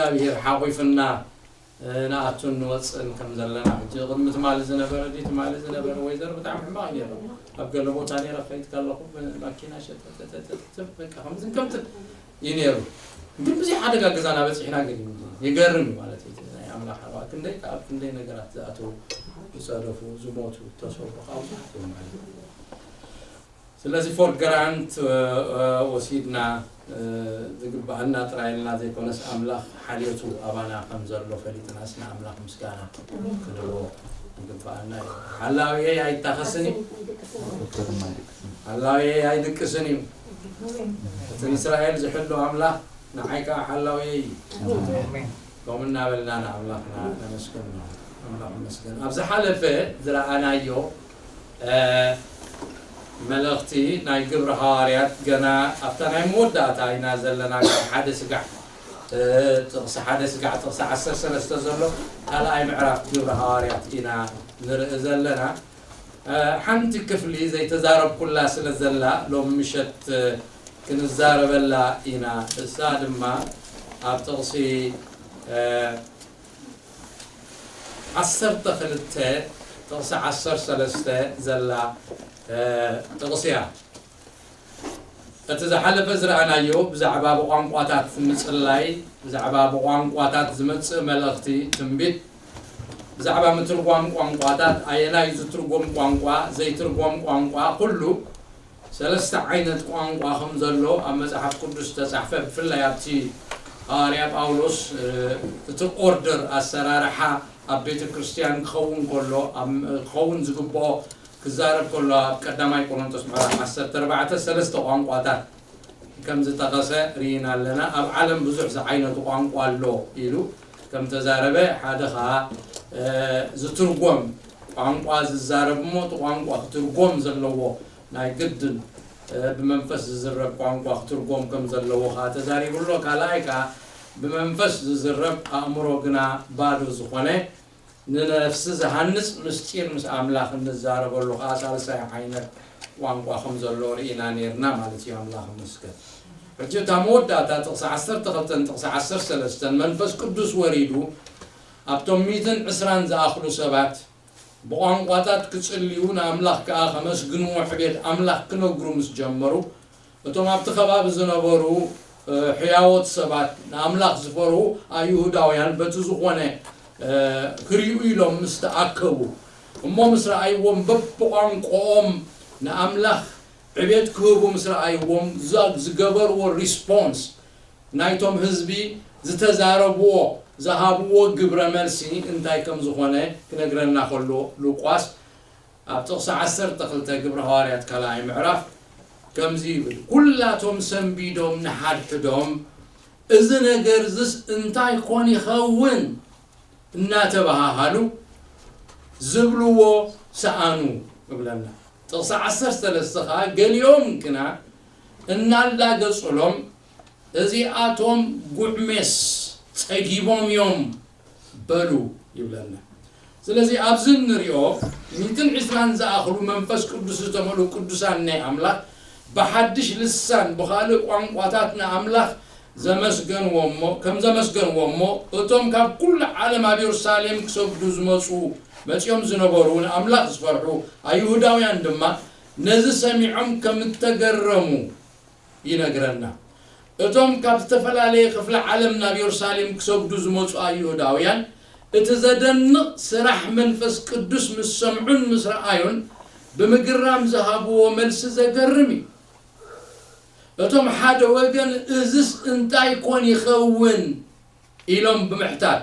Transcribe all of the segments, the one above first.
እግዚኣብሔር ሓቑፍና ንኣቱን ንወፅእን ከም ዘለና። ሕጂ ቅድሚ ትማሊ ዝነበረ ድዩ ትማሊ ዝነበረ ወይዘሮ ብጣዕሚ ሕማቕ ነይሩ። ኣብ ገለ ቦታ ነይረ፣ ከይድ ከለኹ ብማኪና ሸተተተተተ በቃ ከምዝን ከምትን እዩ ነይሩ። ግን ብዙሕ ሓደጋ ገዛና በፂሕና ግን ይገርም እዩ ማለት እዩ። ናይ ኣምላኽ ሓዋ ክንደይ ካብ ክንደይ ነገራት ዝኣተው ዝፀደፉ ዝሞቱ ተሰቡ ካብኡ ማለት እዩ። ስለዚ for granted ወሲድና ዝግባኣና ጥራይ ኢልና ዘይኮነስ ኣምላኽ ሓልዮቱ ኣባና ከም ዘሎ ፈሊጥናስ ንኣምላኽ ምስጋና ክንህቦ ይግባኣና እዩ። ሓላውየይ ኣይታኸስን እዩ። ሓላውየይ ኣይድቅስን እዩ። እቲ ንእስራኤል ዝሕሉ ኣምላኽ ንዓይ ከዓ ሓላውየይ እዩ። ከምኡ እናበልና ንኣምላኽና ነመስግን። ኣምላኽ ይመስገን። ኣብ ዝሓለፈ ዝረኣናዮ መልእኽቲ ናይ ግብሪ ሃዋርያት ገና ኣብታ ናይ መወዳእታ ኢና ዘለና። ካብ ሓደ ስጋዕ ጥቕሲ ሓደ ስጋዕ ጥቕሲ ዓሰርተ ሰለስተ ዘሎ ካልኣይ ምዕራፍ ግብሪ ሃዋርያት ኢና ንርኢ ዘለና። ሓንቲ ክፍሊ ዘይተዛረብኩላ ስለ ዘላ ሎም ምሸት ክንዛረበላ ኢና። እሳ ድማ ኣብ ጥቕሲ ዓሰርተ ክልተ ጥቕሲ ዓሰርተ ሰለስተ ዘላ ጥቕሲ እያ። እቲ ዝሓለፈ ዝረኣናዮ ብዛዕባ ብቋንቋታት ምጽላይ፣ ብዛዕባ ብቋንቋታት ዝመጽእ መልእኽቲ ትንቢት፣ ብዛዕባ ምትርጓም ቋንቋታት፣ ኣየናይ ዝትርጎም ቋንቋ፣ ዘይትርጎም ቋንቋ፣ ኩሉ ሰለስተ ዓይነት ቋንቋ ከም ዘሎ ኣብ መጽሓፍ ቅዱስ ዝተጻሕፈ፣ ብፍላይ ኣብቲ ሃዋርያ ጳውሎስ እቲ ኦርደር ኣሰራርሓ ኣብ ቤተ ክርስቲያን ክኸውን ከሎ ክኸውን ዝግብኦ ክዛረብ ከሎ ኣብ ቀዳማይ ቆሮንቶስ ምዕራፍ ዓሰርተ ኣርባዕተ ሰለስተ ቋንቋታት ከም ዝጠቐሰ ርኢና ኣለና። ኣብ ዓለም ብዙሕ ዝዓይነቱ ቋንቋ ኣሎ ኢሉ ከም ተዛረበ ሓደ ኸዓ ዝትርጎም ቋንቋ ዝዛረብ እሞ እቲ ቋንቋ ክትርጎም ዘለዎ ናይ ግድን ብመንፈስ ዝዝረብ ቋንቋ ክትርጎም ከም ዘለዎ ከዓ ተዛሪቡ ኣሎ። ካልኣይ ከዓ ብመንፈስ ዝዝረብ ኣእምሮ ግና ባዶ ዝኾነ ንነፍሲ ዝሃንጽ ምስጢር ምስ ኣምላኽ እንዛረበሉ ከዓ ሳልሳይ ዓይነት ቋንቋ ከም ዘሎ ርኢና ነይርና ማለት እዩ። ኣምላኽ ይመስገን። ሕጂ እታ መወዳእታ ጥቕሲ ዓሰርተ ክልተን ጥቕሲ ዓሰርተ ሰለስተን መንፈስ ቅዱስ ወሪዱ ኣብቶም ሚእትን ዕስራን ዝኣኽሉ ሰባት ብቋንቋታት ክጽልዩ ንኣምላኽ ከኣ ከመስግንዎ ዕቤት ኣምላኽ ክነግሩ ምስ ጀመሩ፣ እቶም ኣብቲ ከባቢ ዝነበሩ ሕያዎት ሰባት ንኣምላኽ ዝፈርሁ ኣይሁዳውያን በቲ ዝኾነ ክርእዩ ኢሎም ምስ ተኣከቡ እሞ ምስ ረኣይዎም በብቋንቋኦም ንኣምላኽ ዕቤት ክህቡ ምስ ረኣይዎም ዝገበርዎ ሪስፖንስ ናይቶም ህዝቢ ዝተዛረብዎ ዝሃብዎ ግብረ መልሲ እንታይ ከም ዝኾነ ክነግረና ከሎ ሉቃስ ኣብ ጥቕሲ ዓሰርተ ክልተ ግብረ ሃዋርያት ካልኣይ ምዕራፍ ከምዚ ይብል፣ ኩላቶም ሰንቢዶም ንሓድሕዶም እዚ ነገር ዝስ እንታይ ኮን ይኸውን እናተባሃሃሉ ዝብልዎ ሰኣኑ እብለና። ጥቕሲ ዓሰርተ ሰለስተ ኸዓ ገሊኦም ግና እናላገጹሎም እዚኣቶም ጉዕሜስ ጸጊቦም እዮም በሉ ይብለና። ስለዚ ኣብዚ እንሪኦ ሚእትን ዕስራን ዝኣኽሉ መንፈስ ቅዱስ ዝተመልኡ ቅዱሳን ናይ ኣምላኽ ብሓድሽ ልሳን ብኻልእ ቋንቋታት ንኣምላኽ ዘመስገንዎ እሞ ከም ዘመስገንዎ እሞ እቶም ካብ ኩሉ ዓለም ኣብ የሩሳሌም ክሰግዱ ዝመፁ መፂኦም ዝነበሩ ንኣምላኽ ዝፈርሑ ኣይሁዳውያን ድማ ነዚ ሰሚዖም ከም እተገረሙ ይነግረና። እቶም ካብ ዝተፈላለየ ክፍለ ዓለም ናብ የሩሳሌም ክሰግዱ ዝመጹ ኣይሁዳውያን፣ እቲ ዘደንቕ ስራሕ መንፈስ ቅዱስ ምስ ሰምዑን ምስ ረኣዩን፣ ብምግራም ዝሃብዎ መልሲ ዘገርም እዩ። እቶም ሓደ ወገን፣ እዝስ እንታይ ኮን ይኸውን? ኢሎም ብምሕታት፣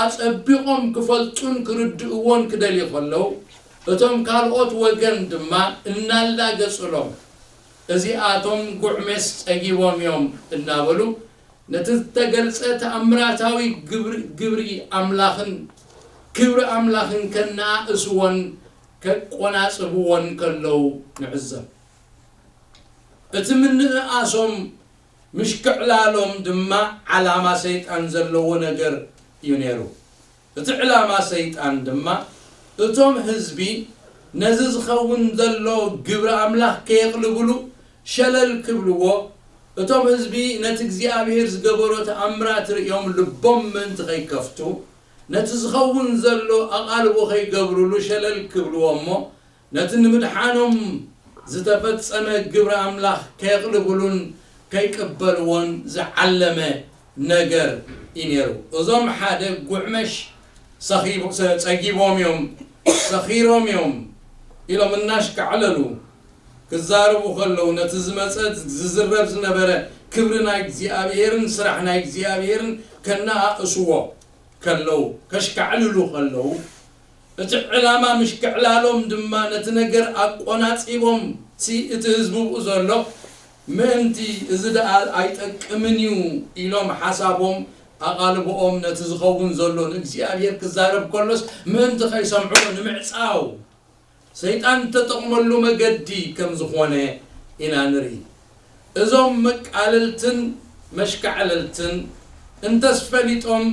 ኣጸቢቖም ክፈልጡን ክርድእዎን ክደልዩ ከለዉ፣ እቶም ካልኦት ወገን ድማ እናላገጹሎም፣ እዚኣቶም ጉዕሜስ ጸጊቦም እዮም እናበሉ፣ ነቲ ዝተገልጸ ተኣምራታዊ ግብሪ፣ ግብሪ ኣምላኽን ክብሪ ኣምላኽን ከነኣእስዎን ከቆናጽብዎን ከለዉ ንዕዘብ። እቲ ምንእኣሶም ምሽክዕላሎም ድማ ዓላማ ሰይጣን ዘለዎ ነገር እዩ ነይሩ። እቲ ዕላማ ሰይጣን ድማ እቶም ህዝቢ ነዚ ዝኸውን ዘሎ ግብሪ ኣምላኽ ከየቕልብሉ ሸለል ክብልዎ፣ እቶም ህዝቢ ነቲ እግዚኣብሔር ዝገበሮ ተኣምራት ርእዮም ልቦም ምእንቲ ኸይከፍቱ፣ ነቲ ዝኸውን ዘሎ ኣቓልቦ ኸይገብሩሉ ሸለል ክብልዎ እሞ፣ ነቲ ንምድሓኖም ዝተፈጸመ ግብሪ ኣምላኽ ከየቕልቡሉን ከይቅበልዎን ዝዓለመ ነገር እዩ ነይሩ። እዞም ሓደ ጉዕመሽ ሰኺቦ-፣ ሰ-፣ ጸጊቦም እዮም፣ ሰኺሮም እዮም ኢሎም እናሽካዕለሉ ክዛረቡ ከለዉ፣ ነቲ ዝመጸ ዝዝረብ ዝነበረ ክብሪ ናይ እግዚኣብሔርን ስራሕ ናይ እግዚኣብሔርን ከነኣእስዎ ከለዉ፣ ከሽካዕልሉ ከለዉ፣ እቲ ዕላማ ምሽክዕላሎም ድማ ነቲ ነገር ኣቆናጺቦም፣ "ሲ እቲ ህዝቢ ብኡ ዘሎ ምእንቲ እዚ ደኣ ኣይጠቅምን እዩ" ኢሎም ሓሳቦም ኣቓልቦኦም ነቲ ዝኸውን ዘሎ ንእግዚኣብሔር ክዛረብ ከሎስ ምእንቲ ከይሰምዕዎ ንምዕጻው ሰይጣን እተጠቕመሉ መገዲ ከም ዝኾነ ኢና ንርኢ። እዞም መቃለልትን መሽካዕለልትን እንተስ ፈሊጦም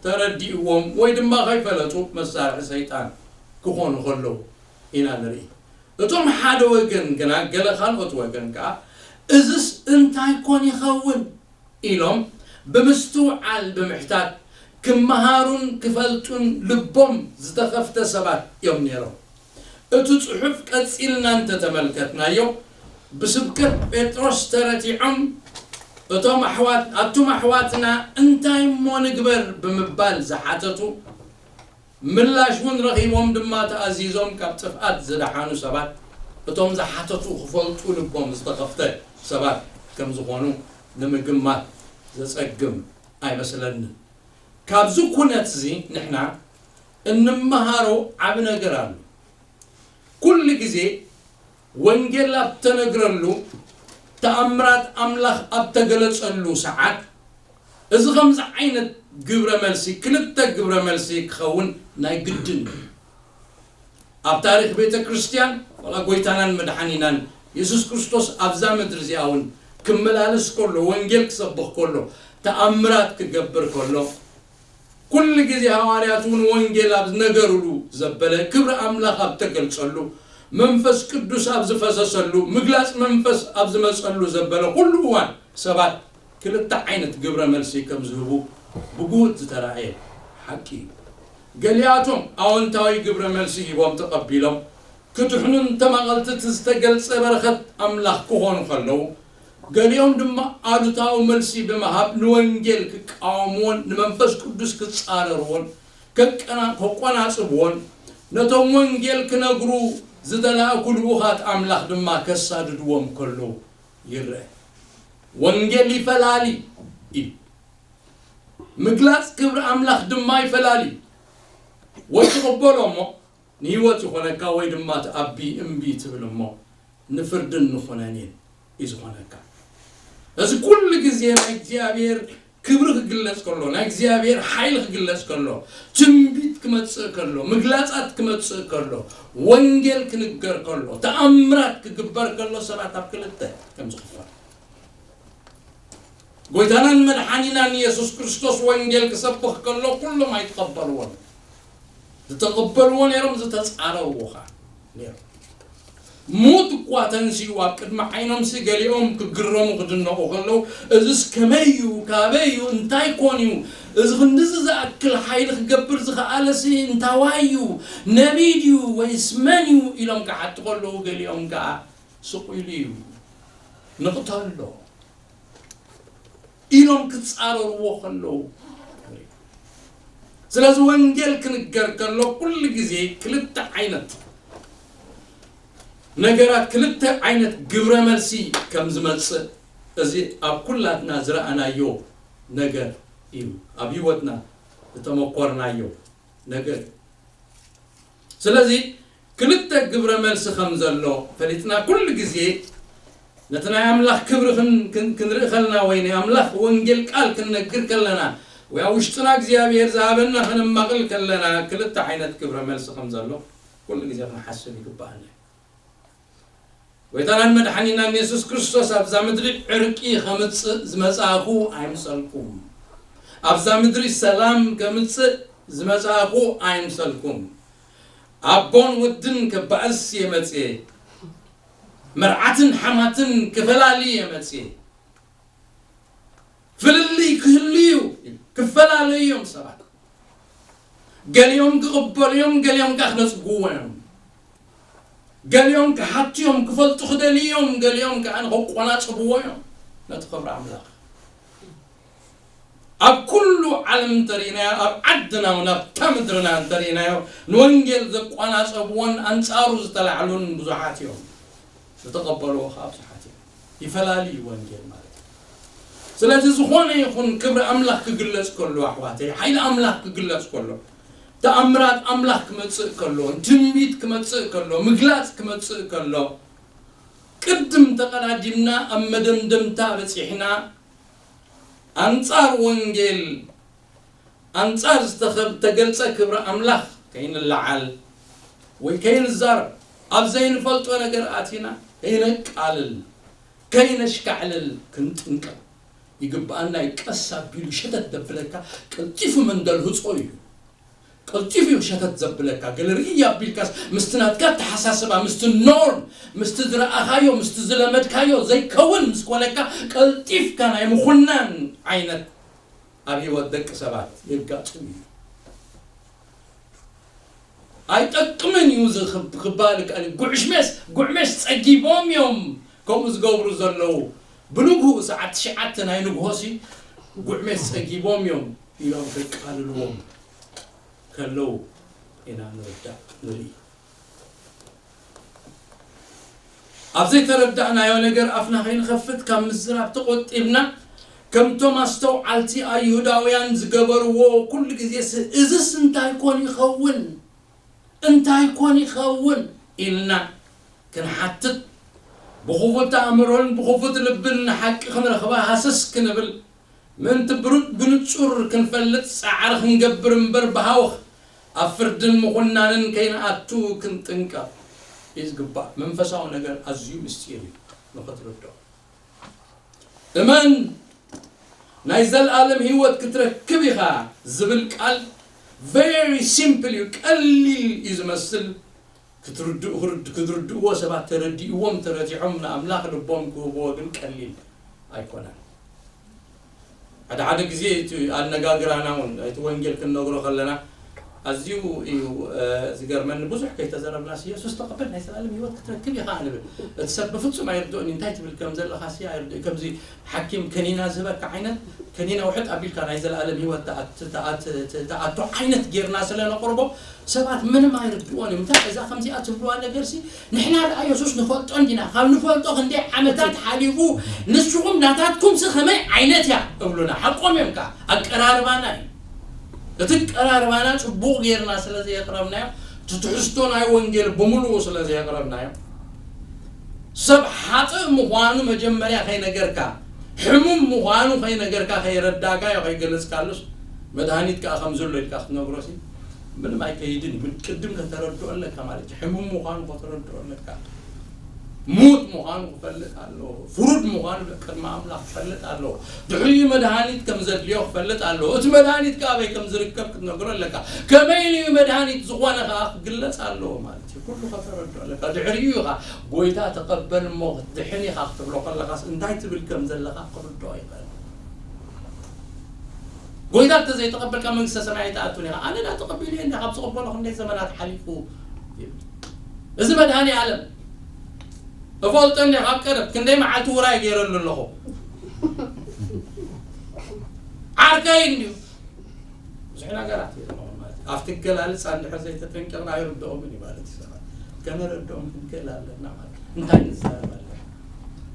ተረዲእዎም ወይ ድማ ከይፈለጡ መሳርሒ ሰይጣን ክኾኑ ከለዉ ኢና ንርኢ። እቶም ሓደ ወገን ግና፣ ገለ ካልኦት ወገን ከኣ፣ "እዝስ እንታይ ኮን ይኸውን?" ኢሎም ብምስትውዓል ብምሕታት ክመሃሩን ክፈልጡን ልቦም ዝተኸፍተ ሰባት እዮም ነይሮም። እቲ ጽሑፍ ቀጺልና እንተተመልከትናዮ፣ ብስብከት ጴጥሮስ ተረቲዖም እቶም ኣሕዋት-፣ ኣቱም ኣሕዋትና እንታይ እሞ ንግበር ብምባል ዝሓተቱ፣ ምላሽ እውን ረኺቦም ድማ ተኣዚዞም ካብ ጥፍኣት ዝደሓኑ ሰባት፣ እቶም ዝሓተቱ ክፈልጡ ልቦም ዝተኸፍተ ሰባት ከም ዝኾኑ ንምግማት ዘጸግም ኣይመስለንን። ካብዚ ኩነት እዚ ንሕና እንመሃሮ ዓቢ ነገር ኣሎ። ኩሉ ግዜ ወንጌል ኣብ ተነግረሉ፣ ተኣምራት ኣምላኽ ኣብ ተገለጸሉ ሰዓት፣ እዚ ከምዚ ዓይነት ግብረ መልሲ፣ ክልተ ግብረ መልሲ ክኸውን ናይ ግድን እዩ። ኣብ ታሪኽ ቤተ ክርስቲያን፣ ዋላ ጎይታናን መድሓኒናን የሱስ ክርስቶስ ኣብዛ ምድሪ እዚኣ እውን ክመላለስ ከሎ፣ ወንጌል ክሰብኽ ከሎ፣ ተኣምራት ክገብር ከሎ፣ ኩሉ ግዜ ሃዋርያት እውን ወንጌል ኣብ ዝነገሩሉ ዘበለ፣ ክብሪ ኣምላኽ ኣብ ተገልጸሉ፣ መንፈስ ቅዱስ ኣብ ዝፈሰሰሉ፣ ምግላጽ መንፈስ ኣብ ዝመጸሉ ዘበለ ኩሉ እዋን ሰባት ክልተ ዓይነት ግብረ መልሲ ከም ዝህቡ ብጉሁት ዝተራእየ ሓቂ እዩ። ገሊኣቶም ኣወንታዊ ግብረ መልሲ ሂቦም ተቐቢሎም፣ ክድሕኑን ተማቐልቲ እቲ ዝተገልጸ በረኸት ኣምላኽ ክኾኑ ከለዉ፣ ገሊኦም ድማ ኣሉታዊ መልሲ ብምሃብ ንወንጌል ክቃወምዎን ንመንፈስ ቅዱስ ክጻረርዎን ከቀና-፣ ከቆናጽብዎን ነቶም ወንጌል ክነግሩ ዝተላእኩ ልኡኻት ኣምላኽ ድማ ከሳድድዎም ከለዉ ይርአ። ወንጌል ይፈላሊ እዩ። ምግላጽ ክብሪ ኣምላኽ ድማ ይፈላሊ። ወይ ትቕበሎ እሞ ንህይወት ይኾነካ፣ ወይ ድማ ትኣቢ እምቢ ትብል እሞ ንፍርድን ንኹነኔን እዩ ዝኾነካ። እዚ ኩሉ ግዜ ናይ እግዚኣብሔር ክብሪ ክግለጽ ከሎ፣ ናይ እግዚኣብሔር ሓይሊ ክግለጽ ከሎ፣ ትንቢት ክመጽእ ከሎ፣ ምግላጻት ክመጽእ ከሎ፣ ወንጌል ክንገር ከሎ፣ ተኣምራት ክግበር ከሎ ሰባት ኣብ ክልተ ከም ዝኽፈል ጎይታናን መድሓኒናን የሱስ ክርስቶስ ወንጌል ክሰብኽ ከሎ ኩሎም ኣይተቐበልዎን። ዝተቐበልዎ ነይሮም፣ ዝተጻረርዎ ኸዓ ነይሮም። ሙት እኳ ተንሲኡ ኣብ ቅድሚ ዓይኖምሲ ገሊኦም ክግረሙ ክድነቑ ከለዉ፣ "እዝስ ከመይ እዩ? ካበይ እዩ? እንታይ ኮን እዩ? እዚ ክንድዚ ዝኣክል ሓይሊ ክገብር ዝኸኣለሲ እንታዋይ እዩ? ነቢይ ድዩ ወይስ መን እዩ?" ኢሎም ክሓቱ ከለዉ፣ ገሊኦም ከኣ፣ "ስቕ ኢሉ እዩ፣ ንቕተሎ" ኢሎም ክጻረርዎ ከለዉ። ስለዚ ወንጌል ክንገር ከሎ ኩሉ ግዜ ክልተ ዓይነት ነገራት፣ ክልተ ዓይነት ግብረ መልሲ ከም ዝመጽእ እዚ ኣብ ኩላትና ዝረኣናዮ ነገር እዩ። ኣብ ህይወትና ዝተመኮርናዮ ነገር እዩ። ስለዚ ክልተ ግብረ መልሲ ከም ዘሎ ፈሊጥና ኩሉ ግዜ ነቲ ናይ ኣምላኽ ክብሪ ክን-፣ ክን-፣ ክንርኢ ከለና ወይ ናይ ኣምላኽ ወንጌል ቃል ክንነግር ከለና ወይ ኣብ ውሽጥና እግዚኣብሔር ዝሃበና ከነማቕል ከለና ክልተ ዓይነት ግብረ መልሲ ከም ዘሎ ኩሉ ግዜ ክንሓስብ ይግባኣና። ጎይታናን መድሓኒናን የሱስ ክርስቶስ ኣብዛ ምድሪ ዕርቂ ከምጽእ ዝመጻእኩ ኣይምሰልኩም፣ ኣብዛ ምድሪ ሰላም ከምጽእ ዝመጻእኩ ኣይምሰልኩም፣ ኣቦን ወድን ከባእስ እየ መጽየ፣ መርዓትን ሓማትን ክፈላሊ እየ መጽየ። ፍልልይ ክህሉ እዩ። ክፈላለዩ እዮም ሰባት። ገሊኦም ክቕበሉ እዮም፣ ገሊኦም ከዓ ክነጽግዎ እዮም። ገሊኦም ክሓቱ እዮም፣ ክፈልጡ ክደልዩ እዮም፣ ገሊኦም ከዓ ንኸቆናጽብዎ እዮም ነቲ ክብሪ ኣምላኽ። ኣብ ኩሉ ዓለም እንተሪእናዮ፣ ኣብ ዓድና እውን ኣብታ ምድርና እንተሪእናዮ፣ ንወንጌል ዘቋናጸብዎን ኣንጻሩ ዝተላዕሉን ብዙሓት እዮም። ዝተቐበልዎ ከዓ ብዙሓት እዮም። ይፈላሊ እዩ ወንጌል ማለት እዩ። ስለዚ ዝኾነ ይኹን ክብሪ ኣምላኽ ክግለጽ ከሎ፣ ኣሕዋተይ፣ ሓይሊ ኣምላኽ ክግለጽ ከሎ፣ ተኣምራት ኣምላኽ ክመጽእ ከሎ፣ ትንቢት ክመጽእ ከሎ፣ ምግላጽ ክመጽእ ከሎ፣ ቅድም ተቐዳዲምና ኣብ መደምደምታ በጺሕና ኣንጻር ወንጌል ኣንጻር ዝተኸ- ተገልጸ ክብሪ ኣምላኽ ከይንለዓል ወይ ከይንዛረብ፣ ኣብ ዘይንፈልጦ ነገር ኣቲና ከይነቃልል፣ ከይነሽካዕልል ክንጥንቀቕ ይግብኣና እዩ። ቀስ ኣቢሉ ሸተት ዘብለካ፣ ቀልጢፉ መንደልህጾ እዩ። ቀልጢፉ እዩ ሸተት ዘብለካ። ገለ ርእይ ኣቢልካስ ምስቲ ናትካ ኣተሓሳስባ፣ ምስቲ ኖርም፣ ምስቲ ዝረኣኻዮ፣ ምስቲ ዝለመድካዮ ዘይከውን ምስ ኮነካ፣ ቀልጢፍካ ናይ ምኹናን ዓይነት ኣብ ህይወት ደቂ ሰባት የጋጥም እዩ። ኣይጠቅምን እዩ እዚ ክብ- ክባል ከኣል። ጉዕሽሜስ፣ ጉዕሜስ ጸጊቦም እዮም ከምኡ ዝገብሩ ዘለዉ። ብንግሁ ሰዓት ትሽዓተ ናይ ንግሆሲ ጉዕሜስ ጸጊቦም እዮም ኢሎም ከቃልልዎም ከለዉ ኢና ንርዳእ፣ ንርኢ። ኣብ ዘይተረዳእናዮ ነገር ኣፍና ከይንኸፍት ካብ ምዝራብ ተቖጢብና፣ ከምቶም ኣስተውዓልቲ ኣይሁዳውያን ዝገበርዎ፣ ኩሉ ግዜ ስ-፣ እዝስ እንታይ ኮን ይኸውን? እንታይ ኮን ይኸውን? ኢልና ክንሓትት፣ ብኽፉት ኣእምሮን ብኽፉት ልብን ንሓቂ ክንረኽባ ሃሰስ ክንብል፣ ምእንቲ ብሩት ብንጹር ክንፈልጥ ጻዕሪ ክንገብር እምበር፣ ብሃወኽ ኣብ ፍርድን ምኹናንን ከይንኣቱ ክንጥንቀቕ እዩ ዝግባእ። መንፈሳዊ ነገር ኣዝዩ ምስጢር እዩ ንኽትርድኦ። እመን፣ ናይ ዘለኣለም ህይወት ክትረክብ ኢኻ ዝብል ቃል very simple እዩ፣ ቀሊል እዩ ዝመስል። ክትርድኡ፣ ክርድ-፣ ክትርድእዎ ሰባት ተረዲእዎም፣ ተረቲዖም ንኣምላኽ ልቦም ክህብዎ ግን ቀሊል ኣይኮነን። ሓደ ሓደ ግዜ እቲ ኣነጋግራና እውን፣ እቲ ወንጌል ክንነግሮ ከለና ኣዝዩ እዩ፣ እ፣ ዝገርመኒ። ብዙሕ ከይተዘረብናስ፣ "የሱስ ተቐበል፣ ናይ ዘላለም ህይወት ክትረክብ ኢኻ" ንብል። እቲ ሰብ ብፍጹም ኣይርድኦን እዩ፣ እንታይ ትብል ከም ዘለኻሲ ኣይርድኦ። ከምዚ ሓኪም ከኒና ዝህበካ ዓይነት፣ ከኒና ውሕጥ ኣቢልካ ናይ ዘላለም ህይወት ትኣት-፣ ትኣት-፣ ትኣቱ ዓይነት ጌርና ስለ ነቕርቦ፣ ሰባት ምንም ኣይርድእዎን እዮም። እንታይ እዛ ከምዚኣ ትብልዋ ነገርሲ፣ ንሕና ደኣ የሱስ ንፈልጦ እንዲና፣ ካብ ንፈልጦ ክንደይ ዓመታት ሓሊፉ፣ ንስኹም ናታትኩምሲ ከመይ ዓይነት እያ እብሉና። ሓቆም እዮም ከኣ፣ ኣቀራርባና እዩ። እቲ ኣቀራርባና ጽቡቕ ጌርና ስለ ዘየቕረብናዮ፣ እቲ ትሕዝቶ ናይ ወንጌል ብምሉኡ ስለ ዘየቕረብናዮ፣ ሰብ ሓጥእ ምዃኑ መጀመርያ ከይነገርካ፣ ሕሙም ምዃኑ ከይነገርካ፣ ከየረዳእካዮ፣ ከይገለጽካሉስ፣ መድሃኒት ከኣ ከም ዘሎ ኢልካ ክትነግሮሲ፣ ምንም ኣይከይድን እዩ። ቅድም ከተረድኦ ኣለካ ማለት እዩ። ሕሙም ምዃኑ ከተረድኦ ኣለካ። ሙት ምዃኑ ክፈልጥ ኣለዎ። ፍሩድ ምዃኑ ቅድሚ ኣምላኽ ክፈልጥ ኣለዎ። ድሕሪኡ መድሃኒት ከም ዘድልዮ ክፈልጥ ኣለዎ። እቲ መድሃኒት ከ ኣበይ ከም ዝርከብ ክትነግሮ ኣለካ። ከመይ ኢሉ እዩ መድሃኒት ዝኾነ ከኣ ክግለጽ ኣለዎ ማለት እዩ። ኩሉ ከተረድኦ ኣለካ። ድሕሪኡ ኢኻ ጎይታ ተቐበል እሞ ክትድሕን ኢኻ ክትብሎ ከለኻስ እንታይ ትብል ከም ዘለኻ ክርድኦ ይኽእል። ጎይታ እንተዘይተቐበልካ መንግስተ ሰማይ ኣይትኣቱን ኢኻ። ኣነ ዳ ተቐቢለ እንደ ካብ ዝቕበሎ ክንደይ ዘመናት ሓሊፉ። እዚ መድሃኒ ዓለም እፈልጦ እንደ ካብ ቀደም ክንደይ መዓልቲ ውራይ ገይረሉ ኣለኹ። ዓርከይ እንድዩ። ብዙሕ ነገራት እዮም ማለት እዩ። ኣብቲ ገላልጻ እንድሕር ዘይተጠንቀቕና ኣይርድኦምን እዩ ማለት እዩ ሰባት። ከነረድኦም ክንክእል ኣለና ማለት እዩ። እንታይ ንዛረብ ኣለና?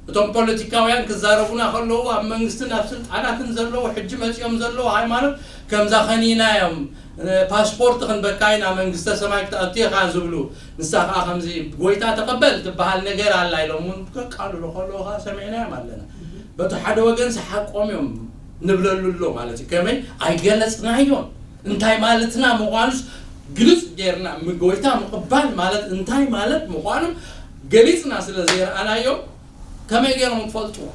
እቶም ፖለቲካውያን ክዛረቡና ከለዉ፣ ኣብ መንግስትን ኣብ ስልጣናትን ዘለዉ፣ ሕጂ መጺኦም ዘለዉ ሃይማኖት ከምዛ ከኒና እዮም። እ፣ ፓስፖርት ክንበካ ኢና፣ መንግስተ ሰማይ ክትኣቱ ኢኻ ዝብሉ። ንሳ ከኣ ከምዚ፣ "ጎይታ ተቐበል" ትበሃል ነገር ኣላ ኢሎም እውን ከቃልሉ ከለዉ ከኣ ሰሚዕናዮም ኣለና። በቲ ሓደ ወገን ሓቆም እዮም ንብለሉ ኣሎ ማለት እዩ። ከመይ ኣይገለጽናዮን? እንታይ ማለትና ምዃኑስ ግልጽ ጌርና፣ ም-፣ ጎይታ ምቕባል ማለት እንታይ ማለት ምዃኑ ገሊጽና ስለ ዘይረኣናዮ፣ ከመይ ገይሮም ክፈልጥዎ?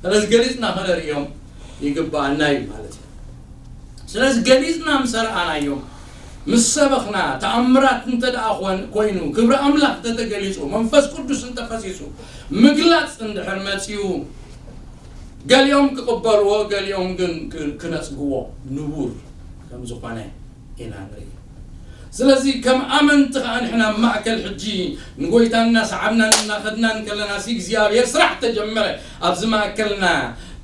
ስለዚ ገሊጽና ከነርእዮም ይግብኣና እዩ ማለት እዩ። ስለዚ ገሊጽና ምስ ኣርኣናዮም፣ ምስ ሰበኽና፣ ተኣምራት እንተ ደኣ ኾን-፣ ኮይኑ፣ ክብሪ ኣምላኽ እንተተገሊጹ፣ መንፈስ ቅዱስ እንተፈሲሱ፣ ምግላጽ እንድሕር መጺኡ፣ ገሊኦም ክቕበልዎ፣ ገሊኦም ግን ክ- ክነጽግዎ ንቡር ከም ዝኾነ ኢና ንርኢ። ስለዚ ከም ኣመንቲ ኸዓ ንሕና ኣብ ማእከል ሕጂ ንጎይታ እናሰዓብናን እናኸድናን ከለና ሲ እግዚኣብሔር ስራሕ ተጀመረ ኣብዚ ማእከልና።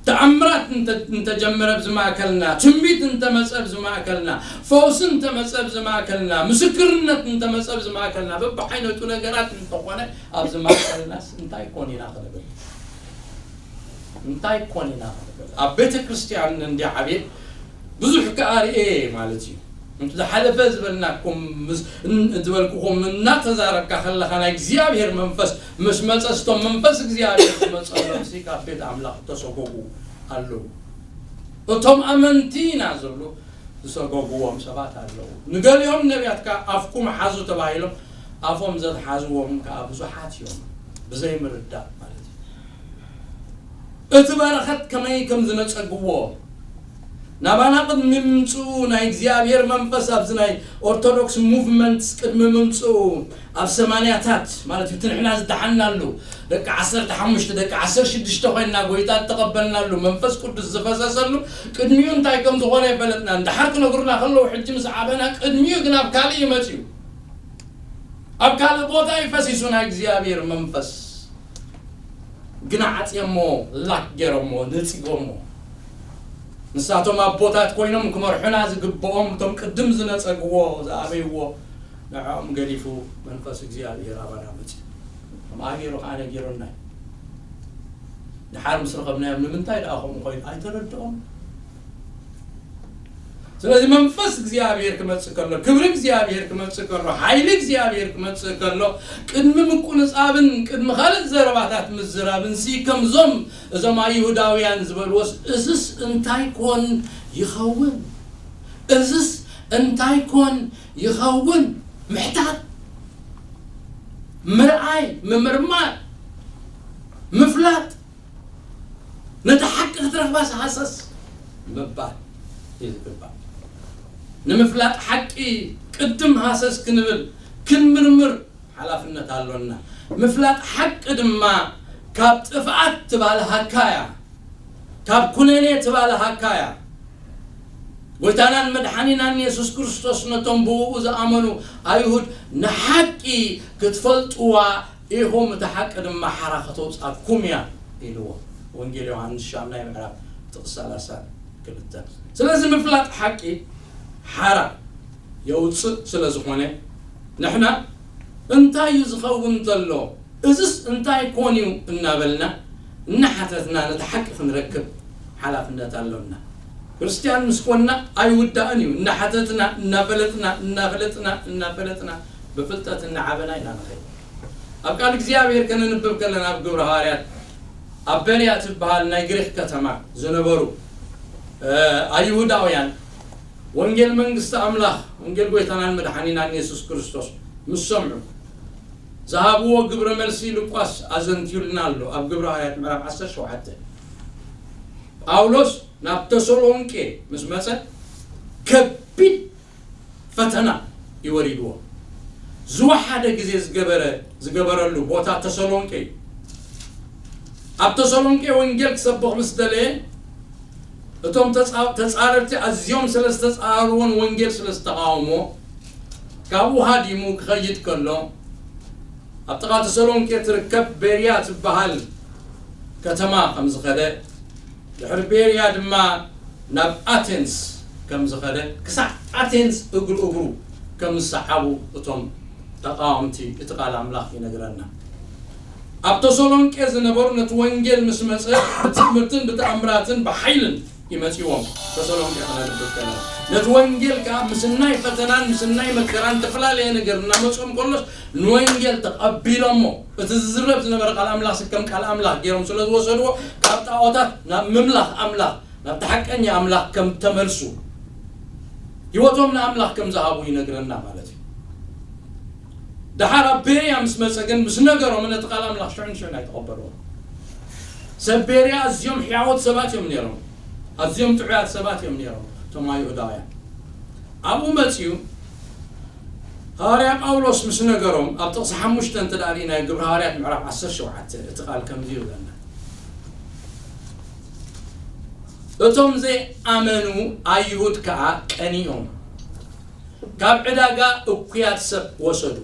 ተኣምራት እንተ- እንተጀመረ ኣብዚ ማእከልና፣ ትንቢት እንተመጸ ኣብዚ ማእከልና፣ ፈውሲ እንተመጸ ኣብዚ ማእከልና፣ ምስክርነት እንተመጸ ኣብዚ ማእከልና፣ በብዓይነቱ ነገራት እንተኾነ ኣብዚ ማእከልናስ እንታይ ኮን ኢና ክንብል? እንታይ ኮን ኢና ክንብል? ኣብ ቤተ ክርስቲያን እንዲ ዓብየ ብዙሕ ከኣ ርእየ ማለት እዩ። እቲ ዝሓለፈ ዝበልናኩም ምስ- ን- ዝበልኩኹም እናተዛረብካ ከለኻ ናይ እግዚኣብሔር መንፈስ ምስ መጸ፣ ስቶም መንፈስ እግዚኣብሔር ዝመጸሎም ሲ ካብ ቤት ኣምላኽ ተሰጎጉ ኣለዉ። እቶም ኣመንቲ ኢና ዝብሉ ዝሰጎግዎም ሰባት ኣለዉ። ንገሊኦም ነቢያት ከኣ ኣፍኩም ሓዙ ተባሂሎም ኣፎም ዘትሓዝዎም ከኣ ብዙሓት እዮም፣ ብዘይምርዳእ ማለት እዩ። እቲ በረኸት ከመይ ከም ዝነጸግዎ ናባና ቅድሚ ምምጽኡ ናይ እግዚኣብሔር መንፈስ ኣብዚ ናይ ኦርቶዶክስ ሙቭመንት ቅድሚ ምምጽኡ ኣብ ሰማንያታት ማለት እዩ፣ እቲ ንሕና ዝደሓንናሉ ደቂ ዓሰርተ ሓሙሽተ ደቂ ዓሰርተ ሽዱሽተ ኮይንና ጎይታ እተቐበልናሉ መንፈስ ቅዱስ ዝፈሰሰሉ ቅድሚኡ እንታይ ከም ዝኾነ ኣይፈለጥናን። ደሓር ክነግሩና ከለዉ ሕጂ ምስ ዓበና ቅድሚኡ ግን ኣብ ካልእ እዩ መጺኡ። ኣብ ካልእ ቦታ እዩ ፈሲሱ ናይ እግዚኣብሔር መንፈስ። ግና ዓጽዮሞ፣ ላክ ገይሮሞ፣ ነጺጎሞ። ንሳቶም ኣቦታት ኮይኖም ክመርሑና ዝግብኦም እቶም ቅድም ዝነጸግዎ ዝኣበይዎ ንዕኦም ገዲፉ መንፈስ እግዚኣብሔር ኣባና መጺኡ። ከምኣ ገይሩ ከዓ ነጊሩና እዩ። ድሓር ምስ ረኸብናዮም ንምንታይ ደኣ ከምኡ ኮይኑ ኣይተረድኦም። ስለዚ መንፈስ እግዚኣብሔር ክመጽእ ከሎ፣ ክብሪ እግዚኣብሔር ክመጽእ ከሎ፣ ሓይሊ እግዚኣብሔር ክመጽእ ከሎ፣ ቅድሚ ምቁንጻብን ቅድሚ ካልእ ዘረባታት ምዝራብን ሲ ከምዞም እዞም ኣይሁዳውያን ዝበልዎስ እዝስ እንታይ ኮን ይኸውን? እዝስ እንታይ ኮን ይኸውን? ምሕታት፣ ምርኣይ፣ ምምርማር፣ ምፍላጥ፣ ነቲ ሓቂ ክትረኽባ ሃሰስ ምባል እዩ ዝግባእ። ንምፍላጥ ሓቂ ቅድም ሃሰስ ክንብል ክንምርምር ሓላፍነት ኣሎና። ምፍላጥ ሓቂ ድማ ካብ ጥፍኣት ትባልሃካ እያ፣ ካብ ኩነኔ ትባልሃካ እያ። ጎይታናን መድሓኒናን የሱስ ክርስቶስ ነቶም ብእኡ ዝኣመኑ ኣይሁድ ንሓቂ ክትፈልጥዋ ኢኹም፣ እታ ሓቂ ድማ ሓራ ከተውፅኣኩም እያ ኢልዎ። ወንጌል ዮሃንስ ሻምናይ ምዕራፍ ጥቕሲ ሰላሳን ክልተን። ስለዚ ምፍላጥ ሓቂ ሓራ የውፅእ ስለ ዝኾነ ንሕና እንታይ እዩ ዝኸውን ዘሎ፣ እዝስ እንታይ ኮን እዩ እናበልና እናሓተትና ነቲ ሓቂ ክንረክብ ሓላፍነት ኣሎና። ክርስትያን ምስ ኮንና ኣይውዳእን እዩ። እናሓተትና እናፈለጥና እናፈለጥና እናፈለጥና ብፍልጠት እናዓበና ኢና ንኸይድ። ኣብ ቃል እግዚኣብሔር ከነንብብ ከለና ኣብ ግብረ ሃዋርያት ኣብ በርያ ትበሃል ናይ ግሪክ ከተማ ዝነበሩ ኣይሁዳውያን ወንጌል መንግስቲ ኣምላኽ፣ ወንጌል ጎይታናን መድሓኒናን የሱስ ክርስቶስ ምስ ሰምዑ ዝሃብዎ ግብረ መልሲ ሉቃስ ኣዘንትዩልና ኣሎ። ኣብ ግብረ ሃዋርያት ምዕራፍ ዓሰርተ ሸውዓተ ጳውሎስ ናብ ተሰሎንቄ ምስ መጸ ከቢድ ፈተና ይወሪድዎ። ዝወሓደ ግዜ ዝገበረ ዝገበረሉ ቦታ ተሰሎንቄ እዩ። ኣብ ተሰሎንቄ ወንጌል ክሰብኽ ምስ ደለየ እቶም ተጻ- ተጻረርቲ ኣዝዮም ስለ ዝተጻረርዎን ወንጌል ስለ ዝተቃወሞ ካብኡ ሃዲሙ ክኸይድ ከሎ ኣብ ጥቓ ተሰሎንቄ ትርከብ ቤርያ ትበሃል ከተማ ከም ዝኸደ ድሕሪ ቤርያ ድማ ናብ ኣቴንስ ከም ዝኸደ ክሳዕ ኣቴንስ እግሪ እግሩ ከም ዝሰዓቡ እቶም ተቃወምቲ እቲ ቃል ኣምላኽ ይነግረና። ኣብ ተሰሎንቄ ዝነበሩ ነቲ ወንጌል ምስ መጸ ብትምህርትን ብተኣምራትን ብሓይልን ይመጽዎም። ተሰሎንቄ ከነንብብ ከለና ነቲ ወንጌል ከዓ ምስናይ ፈተናን ምስናይ መከራን ዝተፈላለየ ነገር እናመጾም ከሎስ ንወንጌል ተቐቢሎሞ እቲ ዝዝረብ ዝነበረ ቃል ኣምላኽ ስከም ቃል ኣምላኽ ገይሮም ስለ ዝወሰድዎ ካብ ጣዖታት ናብ ምምላኽ ኣምላኽ ናብቲ ሓቀኛ ኣምላኽ ከም ተመልሱ ህይወቶም ንኣምላኽ ከም ዝሃቡ ይነግረና ማለት እዩ። ደሓር ኣብ ቤርያ ምስ መጸ ግን ምስ ነገሮም ነቲ ቃል ኣምላኽ ሽዑ ንሽዑ ኣይተቐበልዎ። ሰብ ቤርያ ኣዝዮም ሕያወት ሰባት እዮም ነይሮም። ኣዝዮም ጥዑያት ሰባት እዮም ነይሮም እቶም ኣይሁዳውያን። ኣብኡ መጺኡ ሃዋርያ ጳውሎስ ምስ ነገሮም ኣብ ጥቕሲ ሓሙሽተ እንተ ደኣ ርኢናዮ ግብሪ ሃዋርያት ምዕራፍ ዓሰርተ ሸውዓተ እቲ ቃል ከምዚ ይብለና። እቶም ዘይኣመኑ ኣይሁድ ከኣ ቀኒኦም፣ ካብ ዕዳጋ እኩያት ሰብ ወሰዱ።